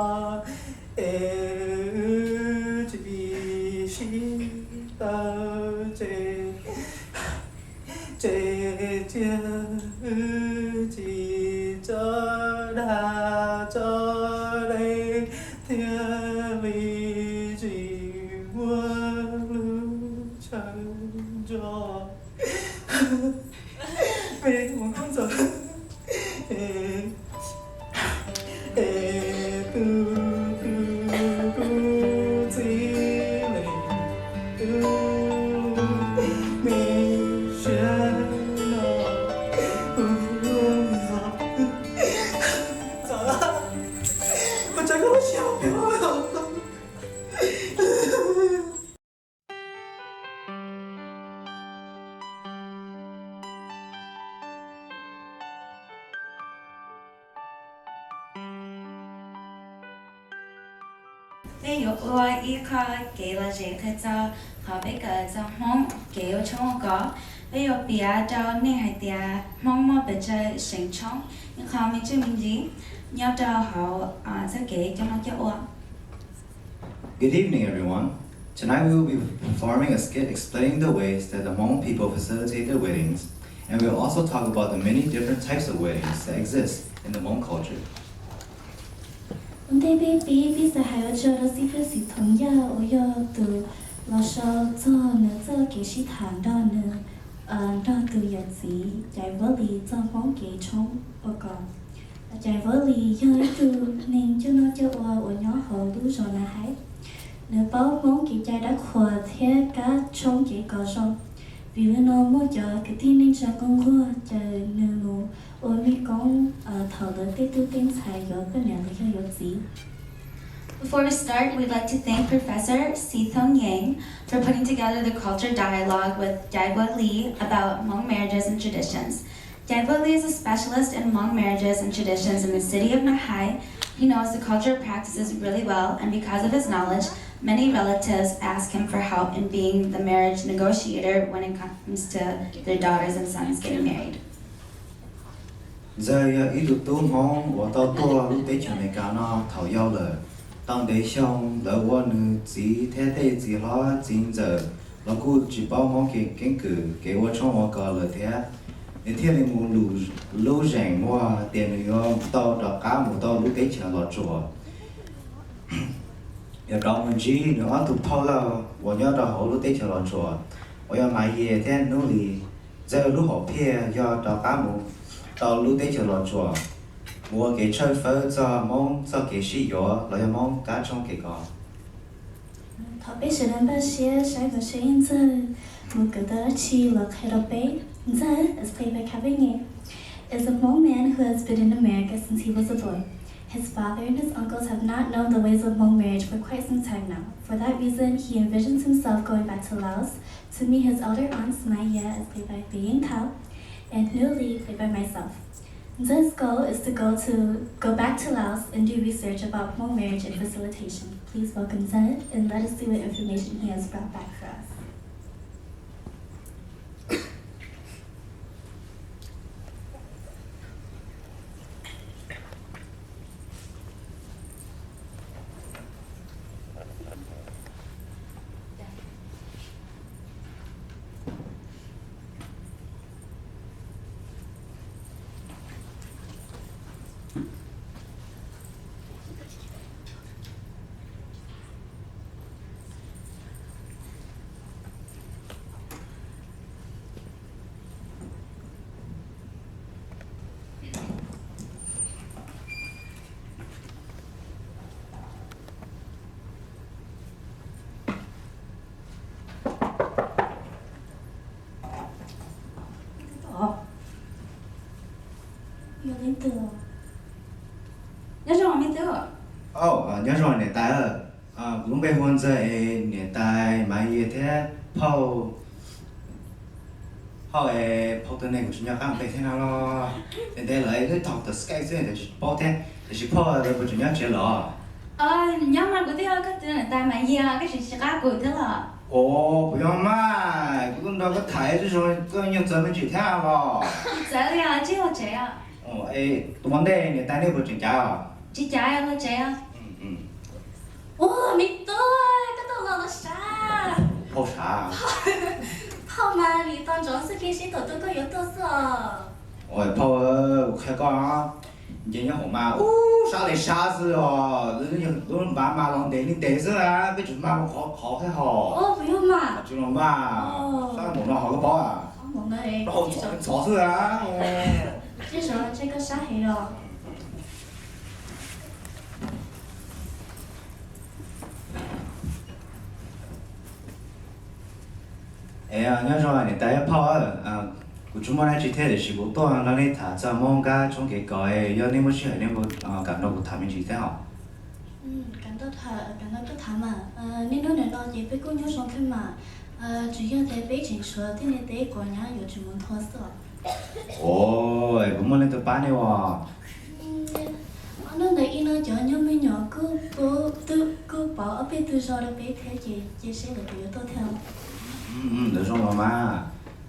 es wb tsis sib tau ces, ces cia wb tsis tso dag tso deb thiaj li tsis muaj lub chaw nrog me muam Nkauj Ntxawm es tu tu kuv txiv li. Wb me siab no kuv ua txawm, ua txawm koj lub siab pem os. Peb yuav ua ib qho kev lom zem qhia txog qhov peb kawm txog Hmoob kev ua tshoob ua kos. Peb yuav piav rau nej hais tias Hmoob muaj pes tsawg seem tshoob, ib qho me ntsis me ntsis nyob rau hauv txoj kev coj noj coj ua. Good evening, everyone. Tonight we will be performing a skit explaining the ways that the Hmong people facilitate their weddings, and we will also talk about the many different types of weddings that exist in the Hmong culture. Ua ntej peb pib, peb xav hais ua tsaug rau xib fwb Xim Thoom Yaj uas yog tus los sau txog nws txoj kev sib tham nrog nws, nrog tus yawm txiv Caiv Vuab Lis txog Hmoob kev tshoob ua kos. Caiv Vuab Lis yog ib tug neeg coj noj coj ua uas nyob hauv lub zos Na Hais. Nws paub Hmoob kev cai dab qhuas thiab kab tshoob kev kos zoo. Vim li no muaj cov kwv tij neej tsa nquag nquag caw nws mus ua mej koob thaum lawv tej tub tej ntxhais yuav poj niam los yog yuav txiv. Before we start, we'd like to thank Professor Xim Thoom Yang for putting together the culture dialogue with Caiv Vuab Lis about Hmong marriages and traditions. Caiv Vuab Lis is a specialist in Hmong marriages and traditions in the city of Na Hais. He knows the cultural practices really well, and because of his knowledge, many relatives ask him for help in being the marriage negotiator when it comes to their daughters and sons getting married. Ntxawg yog ib tug tub Hmoob uas tau tuaj lub teb chaws Amelikas no thaum yau lawm. Tau ntev xyoo lawv ua nws txiv thiab tej txiv hlob txiv ntxawm los kuj tsis paub Hmoob kev keeb kwm kev ua tshoob ua kos lawm thiab. Nws thiaj li mus lub zeem muag tias nws yuav tau rov qab mus tau lub teb chaws Los Tsuas. Yog rov mus ntsib nws ob tug phauj Lauj uas nyob rau hauv lub teb chaws Los Tsuas, uas yog Maiv Yias thiab Hnub Lis. Ntxawg lub hom phiaj yog rov qab mus rau lub teb chaws Los Tsuas ua kev tshawb fawb txog Hmoob txoj kev sib yuav los yog Hmoob kab tshoob kev kos. Thov peb sawv daws npaj siab saib kom seb Ntxawg mus kawm tau dab tsi los qhia rau peb. Ntxawg, is played by Kevin Ye, is a Hmong man who has been in America since he was a boy. His father and his uncles have not known the ways of Hmong marriage for quite some time now. For that reason, he envisions himself going back to Laos to meet his elder aunts Maiv Yias, as played by Pei Ying Thao, and Hnub Lis, played by myself. Ntxawg's goal is to go to go back to Laos and do research about Hmong marriage and facilitation. Please welcome Ntxawg and let us see what information he has brought back for us. Nyob zoo niam tais, kuv lub npe hu ua Ntxawg es niam tais Maiv Yias thiab phauj, phauj es phauj tus neeg kuv tsis nco qab npe thiab no los. Ntev lawm twb thaum Skype xwb tiam sis paub thiab, tiam sis phauj lawv puas tseem nyob tsev los? Nyob mas kuv twb yog koj tus niam tais Maiv Yias, koj tseem tsis qab kuv thiab los? Os, puas yog mas, kuv twb nrog koj tham ib zaug koj nyuag txawv me ntsis thiab los. Txawv li os, tsis yog tsev os. Tus ua ntej niam tais nej puas tseem cav? Tsis cav, ua tsev. Ua me tub, koj tuaj los los sav. Phauj sav. Phauj mas nim tau ntsoov xwb, kev sib thaum twg koj yuav tuaj xwb os. Phauj, kuv qhia koj, nce nyob hauv mas ub sab li sab xwb os, lub npav mas los ntev li ntev xwb na, peb tseem mas qhov qhov thiab hos. Tsis los mas, sab npaum no hos koj paub, hauv ntxhov xwb na. Es nyob zoo niam tais thiab phauj, kuv tsis muaj dab tsi thiab tiam sis kuv tuaj nrog nej tham txog Hmoob kab tshoob kev kos, yog nej muaj sij hawm nej puas kam nrog kuv tham me ntsis thiab hos? Kam nrog koj tham mas, niaj hnub nim no ces peb kuj nyob zoo thiab mas, tsuas yog tias peb tseem tshuav tej niam tais quav nyab yuav tsum mus nthua xwb os. Os, kuv muaj leej twg pab nej os? Ob hnub ntawd ib hnub cov nyuag me nyuam kuj pab ob peb tug zos rau peb thiab ces cia seb lawv puas yuav tuaj thiab. Lawv zoo los mas.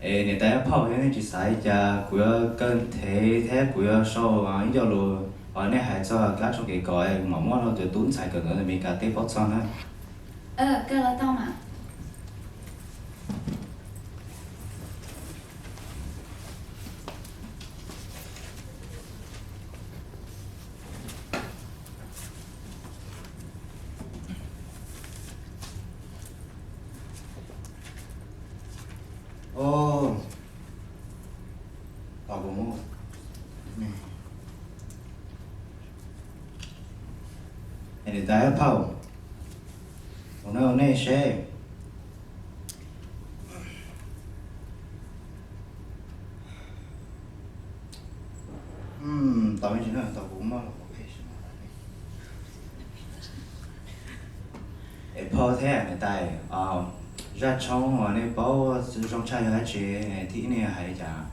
Es niam tais thiab phauj, yog nej tsis xav li cas kuv yuav kaw nthev thiab kuv yuav sau ib co lus uas nej hais txog kab tshoob kev kos, kuv mam muab rau cov tub ntxhais kawm ntawv Amelikas teb paub txog na. Kaw los tau mas. Tos kuv mus. Niam tais phauj, ua nej seb. Tos me ntsis na, tos kuv muab los pem. Es phauj thiab niam tais, zaj tshoob uas nej paub zoo tshaj yog dab tsi thiab nej hais li cas?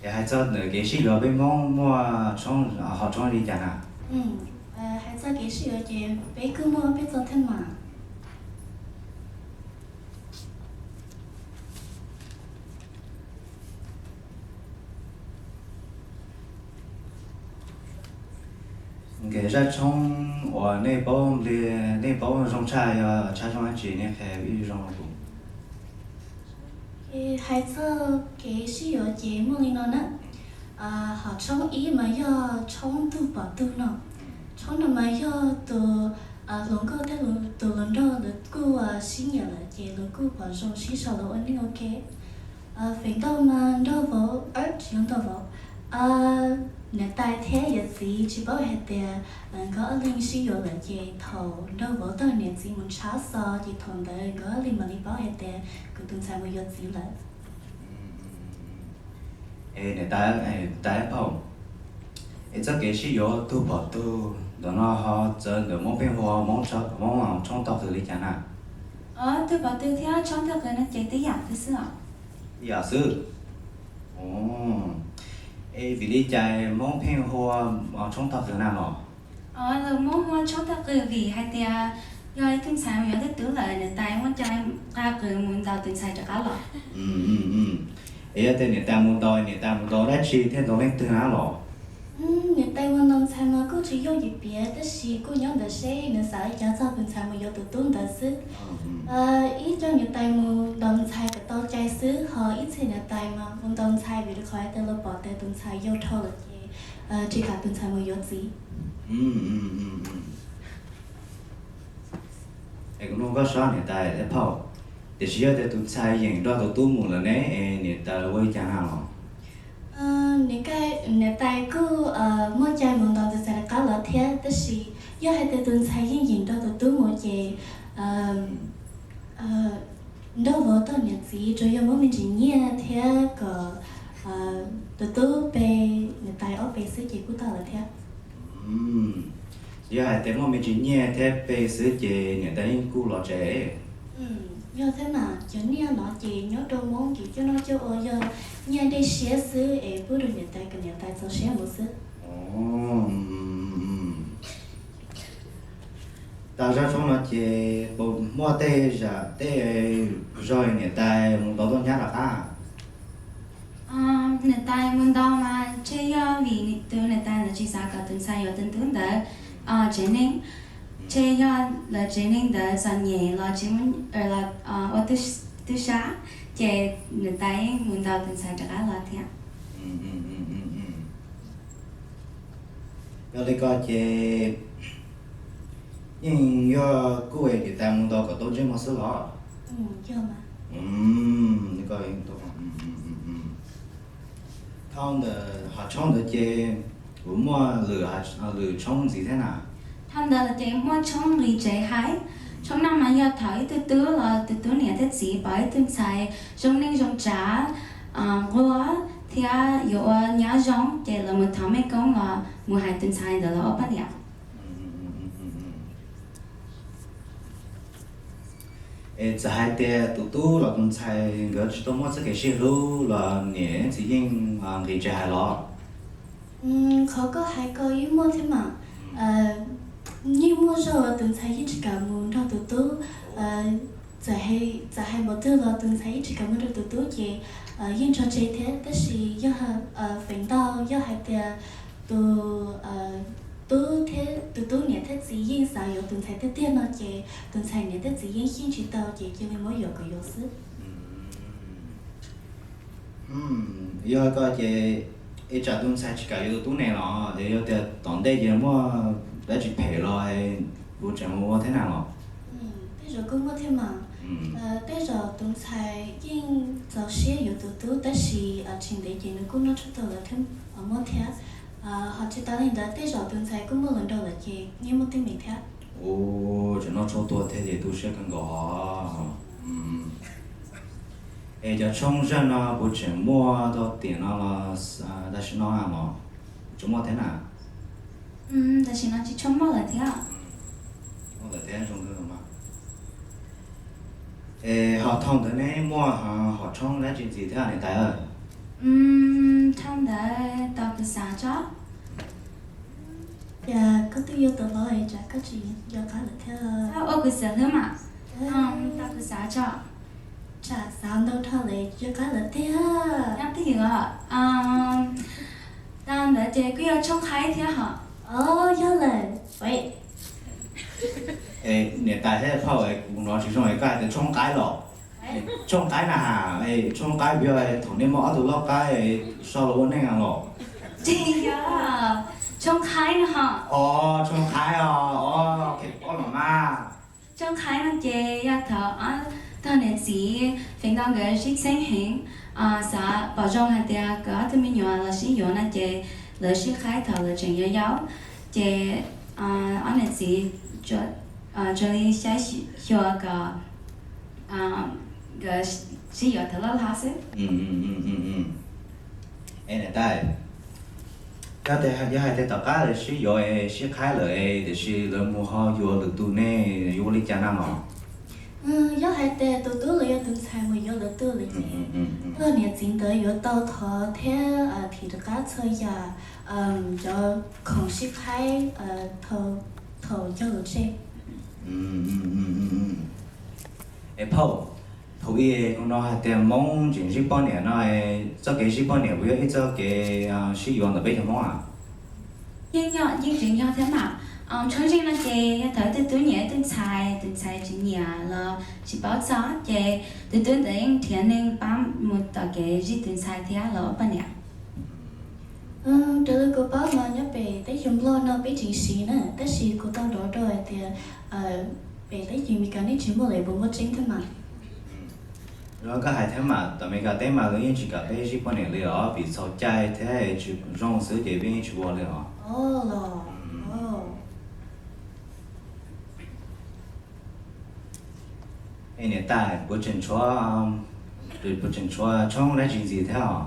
Es hais txog ntawm kev sib yuav peb Hmoob muaj hom tshoob li cas na? Hais txog kev sib yuav ces peb kuj muaj peb txoj theej mas. Nkawd zaj tshoob uas nej paub, nej paub zoo tshaj yog tshaj zoo dab tsi nej qhia ib zoo rau kuv. Hais txog kev sib yuav ces muaj li no na. Hom tshoob ib mas yog tshoob tug pom tug no. Tshoob no mas yog tus hluas nkauj thiab tus hluas nraug lawv kuj sib nyiam lawm ces lawv kuj pom zoo sib sau los ua neej ua ke. Feem ntau mas nraug vauv, tsis yog nraug vauv, niam tais thiab yawm txiv tsis paub hais tias nkawd ob leeg sib yuav lawm ces thaum nraug vauv tog niam txiv mus ntshav xov ces thaum ntawd nkawd ob leeg mam li paub hais tias kuv tus ntxhais mus yuav txiv lawm. Es niam tais, tais phauj, es txoj kev sib yuav tug pom tug ntawm no ho txawv ntawm Hmoob pheej hu Hmoob tshoob tog qws li cas na? Tug pom tug thiab tshoob tog qws no ces tib yam xwb os. Tib yam xwb. Es vim li cas Hmoob pheej hu tshoob tog qws na los? Lawv muab hu tshoob tog qws vim hais tias yog ib tug ntxhais mus yuav tug tub lawm niam tais muab coj nqa qws mus ntaus tus ntxhais rov qab los. Es yog tias niam tais mus ntaus, niam tais mus ntaus dab tsi thiab ntaus leej twg na los? Niam tais mus ntaus ntxhais mas kuj tsis yooj yim piav tab sis kuj nyob ntawd seb nws xav li cas txog tus ntxhais mus yuav tus tub ntawd xwb. Ib coj niam tais mus ntaus ntxhais kom tau cai xwb, ho ib txhia niam tais mas mus ntaus ntxhais vim rau qhov hais tias lawv pom tias tus ntxhais yau dhau lawm ces tsis kam tus ntxhais mus yuav txiv. Es kuv nug koj seb niam tais thiab phauj, tiam sis yog tias tus ntxhais yeem nrog tus tub mus lawm ne, es niam tais ua li cas na los? Niam tais kuj muaj cai mus ntaus tus ntxhais rov qab los thiab, tab sis yog hais tias tus ntxhais yeej yeem nrog tus tub mus ces nrog vauv tog niam txiv tsuas yog muab me ntsis nyiaj thiab kom tus tub pe niam tais ob pe xwb ces kuj tau lawm thiab. Yog hais tias muaj me ntsis nyiaj thiab pe xwb ces niam tais yeej kuj los tsev. Yog thiab mas, cov nyiaj no ces nyob rau Hmoob ces coj noj coj ua yog nyiaj dej siab xwb es pub rau niam tais kom niam tais txaus siab mus xwb. Tag zaj tshoob no ces puas muaj tej zam tej zaug niam tais mus ntaus tuaj nyab rov qab? Niam tais mus ntaus mas ntshe yog vim tus niam tais ntawd tsis xav kom tus ntxhais yuav tus tub ntawd tsev neeg. Ntshe yog lawv tsev neeg ntawd txom nyem los tsis muaj ua tub sab, ces niam tais yeej mus ntaus tus ntxhais rov qab los thiab. Yog li ko ces yeej yog kuj niam tais mus ntaus kom tau ntsej muag xwb los? Dhau ntawm hav tshoob ntawd ces kuv muaj lwm tshoob ntxiv thiab na? Dhau ntawd ces muaj tshoob nqis tsev hais. Tshoob no mas yog thaum ib tug tub los tus tub niam thiab txiv pom ib tug ntxhais zoo neej zoo tsav, nquag thiab yuav ua nyab zoo ces lawv mus thov mej koob los mus hais tus ntxhais ntawd los ua poj niam. Es txawm hais tias tus tub los tus ntxhais nkawd tsis tau muaj txoj kev sib hlub los niam txiv yeej nqis tsev hais los? Qhov koj hais ko yeej muaj thiab mas. Yeej muaj zaug tus ntxhais yeej tsis kam mus nrog tus tub, Txawm hais npaum twg los tus ntxhais yeej tsis kam mus nrog tus tub ces yeej tso tseg thiab, tab sis yog feem ntau yog hais tias tus tub thiab tus tub niam thiab txiv yeej xav yuav tus ntxhais tiag tiag no ces tus ntxhais niam thiab txiv yeej xyeej tsis tau ces cia li muab yuam kom yuav xwb. Yog koj ces, es tsam tus ntxhais tsis kam yuav tus tub ne los es yog tias tom ntej ces muaj dab tsi phem los kuv tseem ua thiab na los? Tej zaum kuj muaj thiab mas. Tej zaum tus ntxhais yeej txaus siab yuav tus tub tab sis tsis ntev ces nws kuj noj tshuaj tuag lawm thiab, muaj thiab. Ho tsis tas li ntawd tej zaum tus ntxhais kuj muaj hluas nraug lawm ces yeej muaj teeb meem thiab. Ua, tseem noj tshuaj tuag thiab ces tu siab kawg nkaus. Es cov tshoob zaj no kuv tseem muaj tau tiam no los tam sim no los tseem muaj thiab na? Tam sim no tsis tshua muaj lawm thiab. Muaj lawm thiab zoo li no. Es ho thaum ntawd neb muaj hom tshoob dab tsi ntxiv thiab niam tais? Thaum ntawd tau kuv xav tso. Cas koj twb yuav tau los es tsam koj tsis nco qab lawm thiab? Ua kuv xav hlub mas. Tau kuv xav tso. Tsam xav ntau dhau lawm yuav qab lawm tiag. Nyob twj ywm os. Tau ntawd ces kuj yog tshoob qaib thiab hos. Yog lawm. Niam tais thiab phauj, kuv hnov tsis zoo es koj hais tias tshoob qaib los? Tshoob qaib na has, tshoob qaib puas yog thaum nej muaj ob tug loj qaib so los ua neej los? Tsis yog, tshoob qaib no hos. Tshoob qaib os, ob los mas. Tshoob qaib no ces yog thaum tog niam txiv feem ntau nkawd sib txheeb heev, xav pom zoo hais tias kom ob tug me nyuam los sib yuav no ces lawv sib qaib thaum lawv tseem yau yau, ces ob niam txiv tsuas li saib xyuas kom nkawd sib yuav thaum loj hlob xwb. Es niam tais, koj tias yog hais tias tom qab lawv sib yuav sib qhaib lawm tiam sis lawv mus ho yuav lwm tus ne, yuav ua li cas na los? Yog hais tias tus tub los yog tus ntxhais mus yuav lwm tus lawm ces tog niam txiv ntawd yuav tau thov thiab thim rov qab txhua yam cov khoom sib qhaib thaum cog lus tseg. Es phauj, thaum ub no hais tias Hmoob tseem zij poj niam no, txoj kev zij poj niam puas yog ib txoj kev sib yuav ntawm peb cov Hmoob a? Yeej yog, yeej tseem yog thiab mas. Tshoob zij no ces yog thaum tus tub nyiam tus ntxhais, tus ntxhais tsis nyiam los tsis paub txog ces tus tub ntawd yeej nrhiav neeg pab mus tom kev zij tus ntxhais thiab los ua poj niam. Raws li kuv paub no nyob pem teb chaws Nplog no peb tseem siv na, tab sis kuv tau hnov rau hais tias pem teb chaws Amelikas nej tsis muaj lawm, puas muaj tseeb thiab mas? Zoo koj hais thiab mas, tom Amelikas teb mas lawv yeej tsis kam peb zij poj niam li os, vim txhaum cai thiab tsis zoo xwb ces peb yeej tsis ua li os. Es niam tais, puas tseem tshuav, puas tseem tshuav tshoob dab tsi ntxiv thiab os?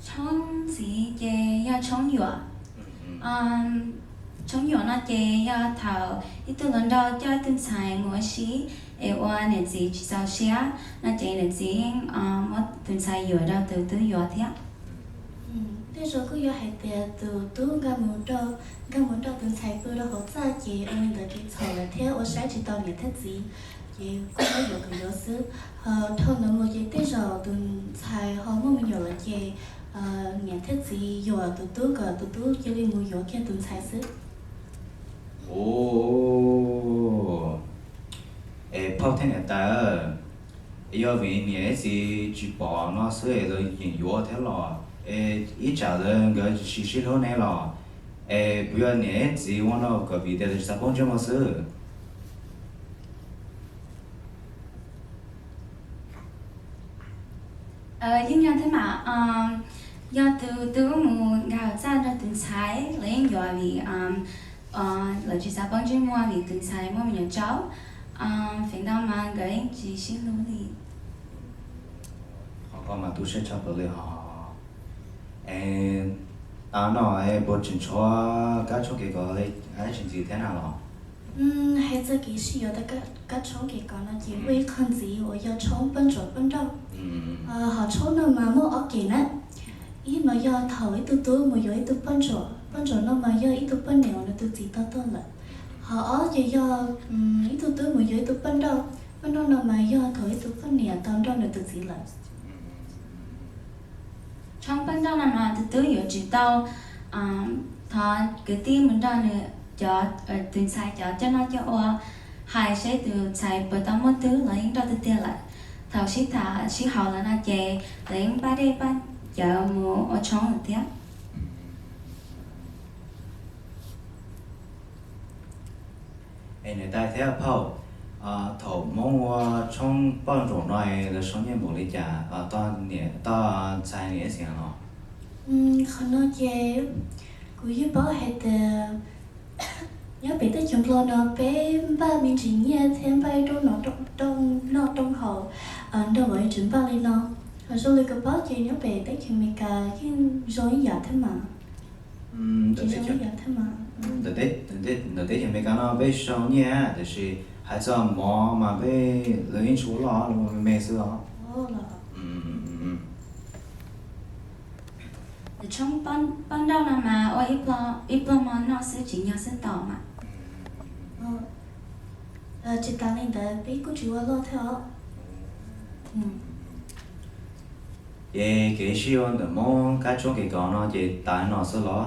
Tshoob ntxiv ces yog tshoob yuam. Tshoob yuam no ces yog thaum ib tug hluas nraug coj ib tug ntxhais mus ua si es ua niam txiv tsis txaus siab no ces niam txiv yeej muab tus ntxhais yuam rau tus tub yuav thiab. Tej zaum kuj yuav hais tias tus tub nkag mus nrog tus ntxhais pw rau hauv txaj ces ua li ntawd ces txhaum lawm thiab ua saib tsis taus niam thiab txiv, ces kuj muab yuam kom yuav xwb. Ho dhau ntawd mus ces tej zaum tus ntxhais ho muaj me nyuam lawm ces niam thiab txiv yuam tus tub kom tus tub cia li mus yuav kiag tus ntxhais xwb. Es phauj thiab niam tais, yog vim niam thiab txiv tsis pom no xwb es lawv yeem yuav thiab los? Es ib tsam lawv nkawd tsis sib hlub ne los? Es puas yog niam thiab txiv ua no kom vim tias lawv tsis xav poob ntsej muag xwb? Yeej yog thiab mas. Yog tus tub mus nkag hauv txaj nrog tus ntxhais, lawv yeej yuav vim lawv tsis xav poob ntsej muag vim tus ntxhais muaj me nyuam tsaub. Feem ntau mas nkawd yeej tsis sib hlub li. Qhov ko mas tu siab tshaj plaws li hos. Es tas no es puas tseem tshuav kab tshoob kev kos dab tsi ntxiv thiab na los? Hais txog kev sib yuav kab tshoob kev kos no ces muaj ib qho ntxiv uas yog tshoob poj ntsuam poj nrauj. Ho tshoob no mas muaj ob kev na. Ib no yog thaum ib tug tub mus yuav ib tug poj ntsuam, poj ntsuam no mas yog ib tug poj niam uas nws tus txiv tau tuag lawm. Qhov ob ces yog ib tug tub mus yuav ib tug poj nrauj. Poj nrauj no mas yog thaum ib tug poj niam tau nrauj nws tus txiv lawm. Tshoob poj nrauj no mas tus tub yuav tsum tau thov kwv tij mus nrog nws cov, tus ntxhais cov coj noj coj ua, hais seb tus ntxhais puas tau muaj tub los yeej nrauj tiag tiag lawm. Thaum sib tham sib haum lawm no ces lawv yeej npaj dej npaj cawv mus ua tshoob lawm thiab. Es niam tais thiab phauj, thaum Hmoob ua tshoob poj ntsaum no lawv sau nyiaj npaum li cas, toj ntxhais niam xiam no? Qhov no ces kuv yeej paub hais tias nyob pem teb chaws Nplog no peb npaj me ntsis nyiaj thiab npaj ib rooj noj rooj haus nrog ua ib tsev npaj li no. Ho zoo li kuv paub ces nyob pem teb chaws Amelikas yeej zoo ib yam thiab mas. Ntawm teb chaws Amelikas no peb sau nyiaj tiam sis hais txog mov mas peb lawv yeej tsis ua loj, lawv ua me me xwb os. Tshoob poj nrauj no mas ua ib pluag hmo noj xwb tsis nyog xwb tos mas. Tsis tas li ntawd peb kuj tsis ua loj thiab os. Ces kev sib yuav ntawm Hmoob kab tshoob kev kos no ces tas li no xwb los?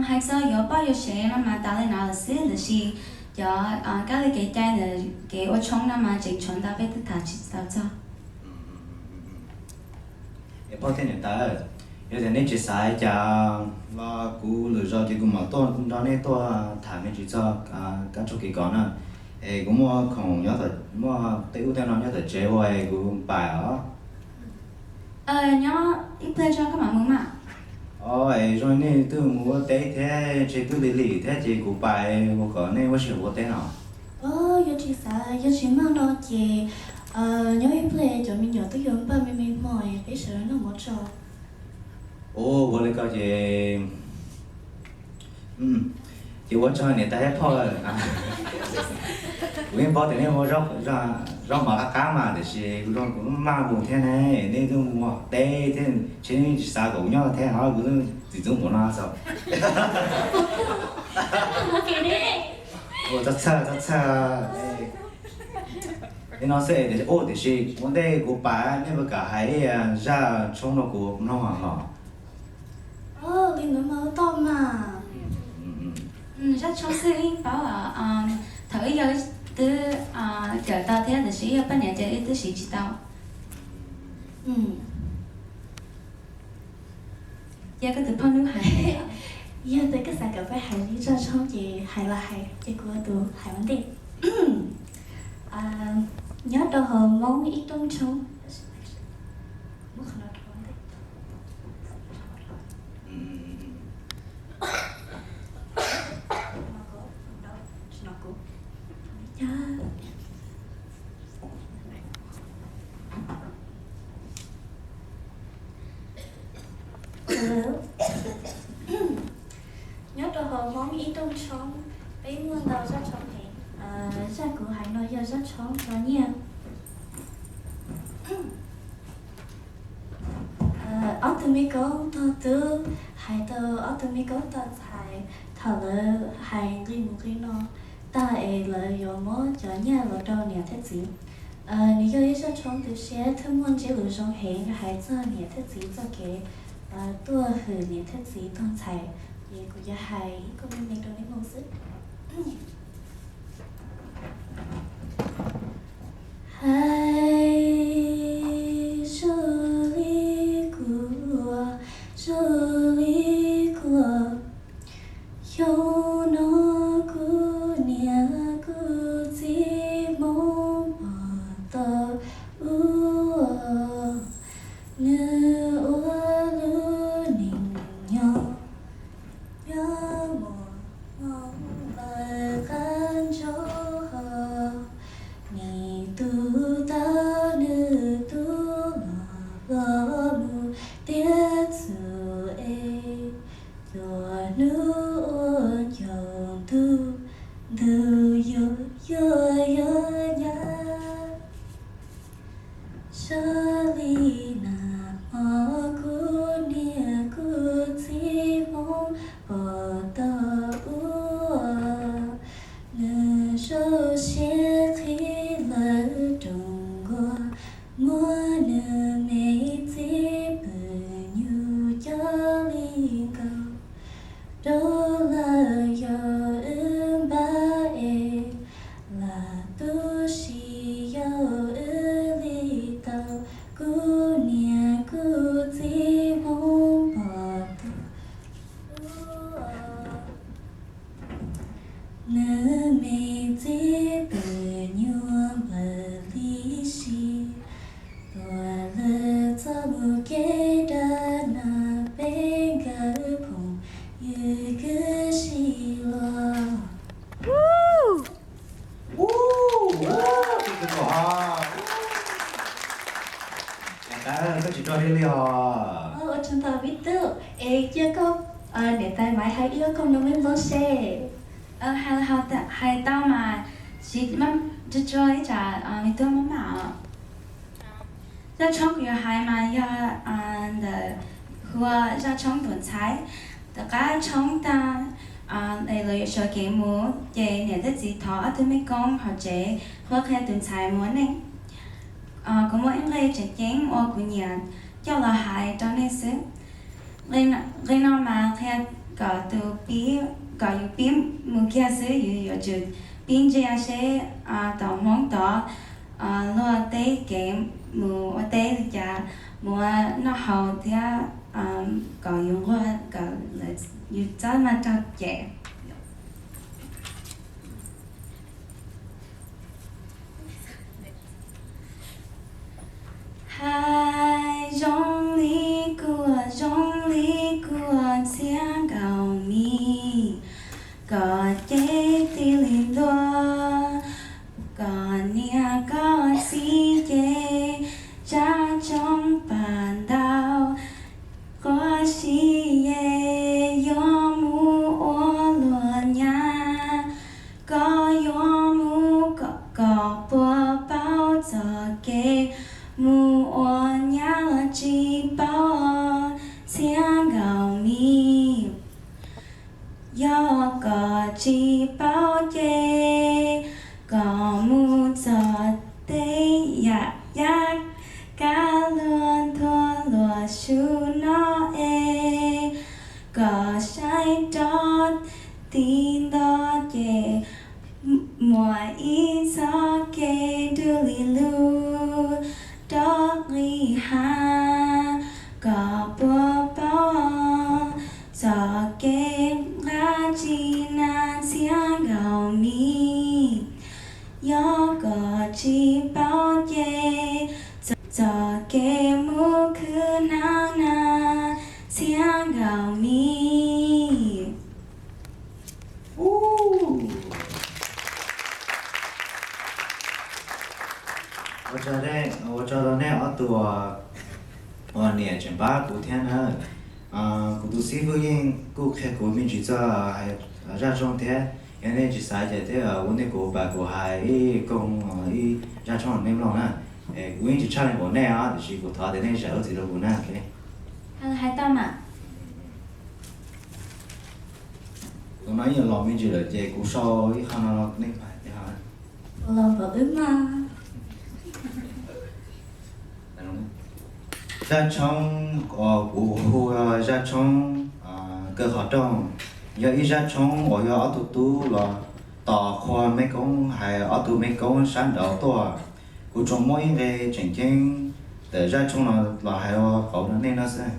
Hais txog yuav poj yuav sev no mas tas li no lawm xwb, tiam sis cov kab li kev cai ntawm kev ua tshoob no mas tseem tshuav ntau peb twb tham tsis tau txog. Es phauj thiab niam tais, yog tias nej tsis xav cas los kuv lwm zaus ces kuv mam tuaj nrog nej tuaj tham me ntsis txog kab tshoob kev kos na. Es kuv muaj khoom nyob, muaj tej ub tej no nyob tom tsev ua es kuv pais os. Nyob ib pliag tso koj mam mus mas. Os, es zoo nej twb mus ua teb thiab ntshe twb lig lig thiab ces kuv pais ua kom nej ua si ua teb no. Os, yog tsis xav, yog tsis muaj no ces nyob ib pliag cov me nyuam twb yuav npaj me me hmo peb sawv daws noj mov tso. Ua li ko ces, ces ua tsaug niam tais thiab phauj. Kuv yeej paub tias nej ua zaub mov qab qab mas tiam sis kuv zoo kuv maj mus thiab ne, nej twb mus teb thiab ntshe nej tsis xav kom kuv nyob thiab ho kuv twb txim txub npaum no xwb. Txhob txhawj, txhob txhawj. Li no xwb tiam sis ua ntej kuv pais nej puas kam hais ib zaj tshoob rau kuv mloog los? Li ntawd mas tau mas. Zaj tshoob xwb yeej paub, thaum ib yog twb kawm tau thiab tiam sis ib yog poj niam ces ib twb siv tsis tau. Cia koj tus phauj nub hais. Yog tias koj xav kom peb hais ib zaj tshoob ces hais los hais, ces kuv ua tus hais ua ntej. Nyob rau hauv Hmoob ib rooj tshoob. Nyob rau hauv Hmoob ib rooj tshoob, peb muaj ntau zaj tshoob heev. Zaj kuv hais no yog zaj tshoob no nyiaj. Ob tug me koob tog tub hais rau ob tug me koob tog ntxhais thaum lawv hais nqi mus nqi no tag es lawv yuav muab cov nyiaj los rau niam thiab txiv. Nws yog ib zaj tshoob tu siab thiab muaj ntsiab lus zoo heev hais txog niam thiab txiv txoj kev tuaj hwm niam thiab txiv tog ntxhais, ces kuv yuav hais ib kuj me me rau nej mloog xwb. Hais zoo li kuv, zoo li kuv, xyoo no kuv niam kuv txiv Hmoob pom tau ub, nws ua lub neej nyob nyob muaj hmoo lawm qab ntsaub hau, nws tus tau nws tus los los mus tiav txuj es, cua hnub ua ncaus ntuj, ntuj yuav yuav yuav nyab. Sawv li nag hmo kuv niam kuv txiv Hmoob pom tau ub, Qhib lawv rooj nkuaj, muab nws me txib pwm nyuj coj li nkaus. Rau lawm yog wb npab es, lam tu siab yog wb li tau, kuv niam kuv txiv Hmoob pom tau. Nws me txib pwm nyuaj npaws li si, tuaj lawm txoj mus kev dab no, peb nkawd phooj ywg kwv sib luag. Koj tsis rau li os. Ua tsaug ntau Vib Tub, es cia koj niam tais Maiv hais ib lo kaum no me nploog seb. Hais tau mas, tsis tso ib tsam me tub maj mam os. Zaj tshoob kuv yuav hais mas yog ntawm hu ua zaj tshoob tuam ntxhais. Tom qab tshoob tag es lawv yuav sawv kev mus ces niam thiab txiv thov ob tug mej koob hauv tsev qhuab qhia tus ntxhais mus ua neej. Kuv muaj ib nqe tseem ceeb uas kuv nyiam coj los hais rau nej xwb. Nqe no mas qhia kom tus pib, kom yus pib mus kiag xwb, yus yuav tsum pib ntsia seb tom Hmoob tod luag teb kev mus ua teb li cas, mus ua noj haus thiab kom yus nquag, kom yus txhob maj raug cem. Hais zoo li kuv, zoo li kuv txhiab nkaus mi, koj cev tib li ntuag, koj niam koj txiv ces zaj tshoob pab ntau, quaj si ye, yuav mus ua luag nyab, koj yuav mus, koj puas paub txoj kev mus ua nyab los tsis paub, txhiab nkaus mi. Yog koj tsis paub ces koj mus txog teb yam yaj, kab luag nthuav luag su no es, koj saib rov tim ntej ces muaj ib txoj kev dub li lug rov nqis hav, koj puas paub txoj kev nqa tsis na, txhiab nkaus mi. Yog koj tsis paub ces txoj kev mus khwv nag na, txhiab nkaus mi. Ua tsaug rau nej ob tug uas niam tseem pab kuv thiab na. Kuv tus xib fwb yeej kuj qhia kuv me ntsis txog zaj tshoob thiab, yog nej tsis xav ces thiab ua nej kuv pab kuv hais ib koog ib zaj tshoob rau nej mloog na. Kuv yeej tsis tshaj li npaum nej os, tiam sis kuv thov tias nej zam lub txim rau kuv na. Hais tau mas. Tus no yeej los me ntsis lawm ces kuv sau ib qho no los nej pab. Los npaum wb mas. Zaj tshoob uas kuv hu zaj tshoob kaw qhov rooj, yog ib zaj tshoob uas yog ob tug tub los tos qhua mej koob hais ob tug mej koob sab nraud tuaj. Kuv tsuas muab ib nqe tseem ceeb ntawm zaj tshoob no los hais ua qauv rau nej no xwb.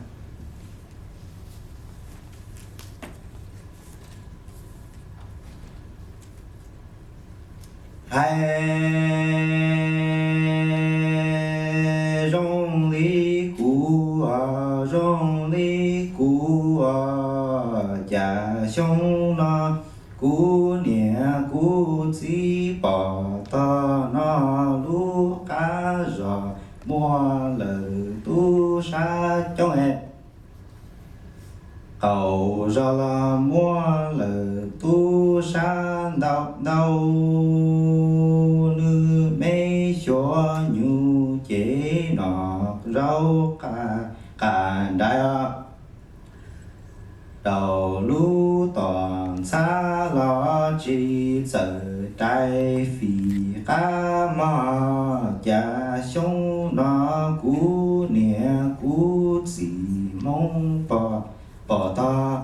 Hais zoo li kuv, zoo li kuv, cas xyoo no kuv niam kuv txiv pom tog no lub qab zos muaj lawm tub sab coob es. Qaum zos los muaj lawm tub sab ntau ntau, nws me xyuas nyuj cev noj zaub qas nraim os. Rau lub tom ntxhab los tsis txawj rais fim Ab mog, cas xyoo no kuv niam kuv txiv Hmoob pom tog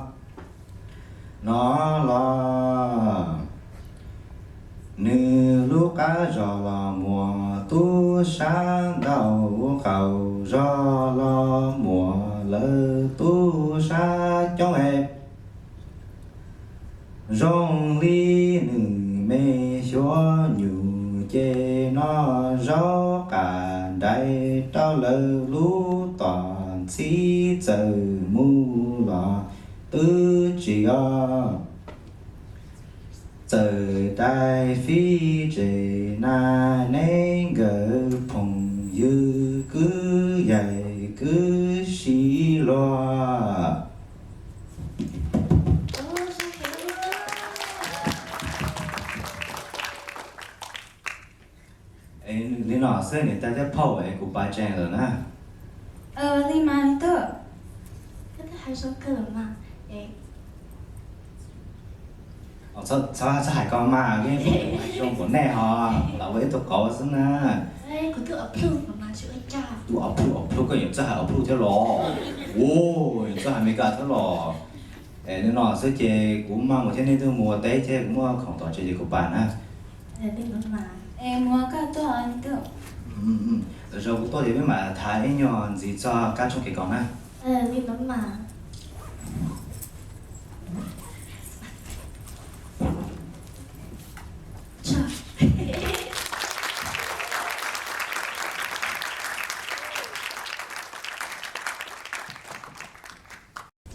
no los, nws lub qab zos los muaj tub sab, ntaub qaum zos los muaj lawv tub sab coob es. Zoo li nws me xyuas nyuj ces noj zaub qas nraim rau lawv lub tom ntxhib, txawm mus los twb tsis os. Txawm dai fib tsev na, neb nkawd phooj ywg kwv yaig kwv sib luag. Li no xwb niam tais thiab phauj, es kuv pais tsev lawm na. Li mas li tub. Txhob hais ko mas, zoo npaum nej ho, lam ua ib tug qauv xwb na. Tus ob plhu ob plhu koj yuav txawj hais ob plhu thiab los? Ua, yuav txawj hais Meskas thiab los? Es li no xwb ces kuv maj mus thiab, nej twb mus ua teb thiab, kuv muab khoom tom tsev ces kuv pais na. Lwm zaus kuv tuaj ces peb mam tham ib nyuag ntxiv txog kab tshooj kev kos na.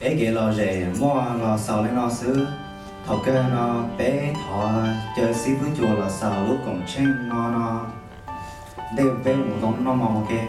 Peb kev lom zem muaj los xaus li no xwb. Thaum kawg no peb thov caw xib fwb Cua los xaus lub koom tsheej no no, ntej peb mus noj mov ua ke.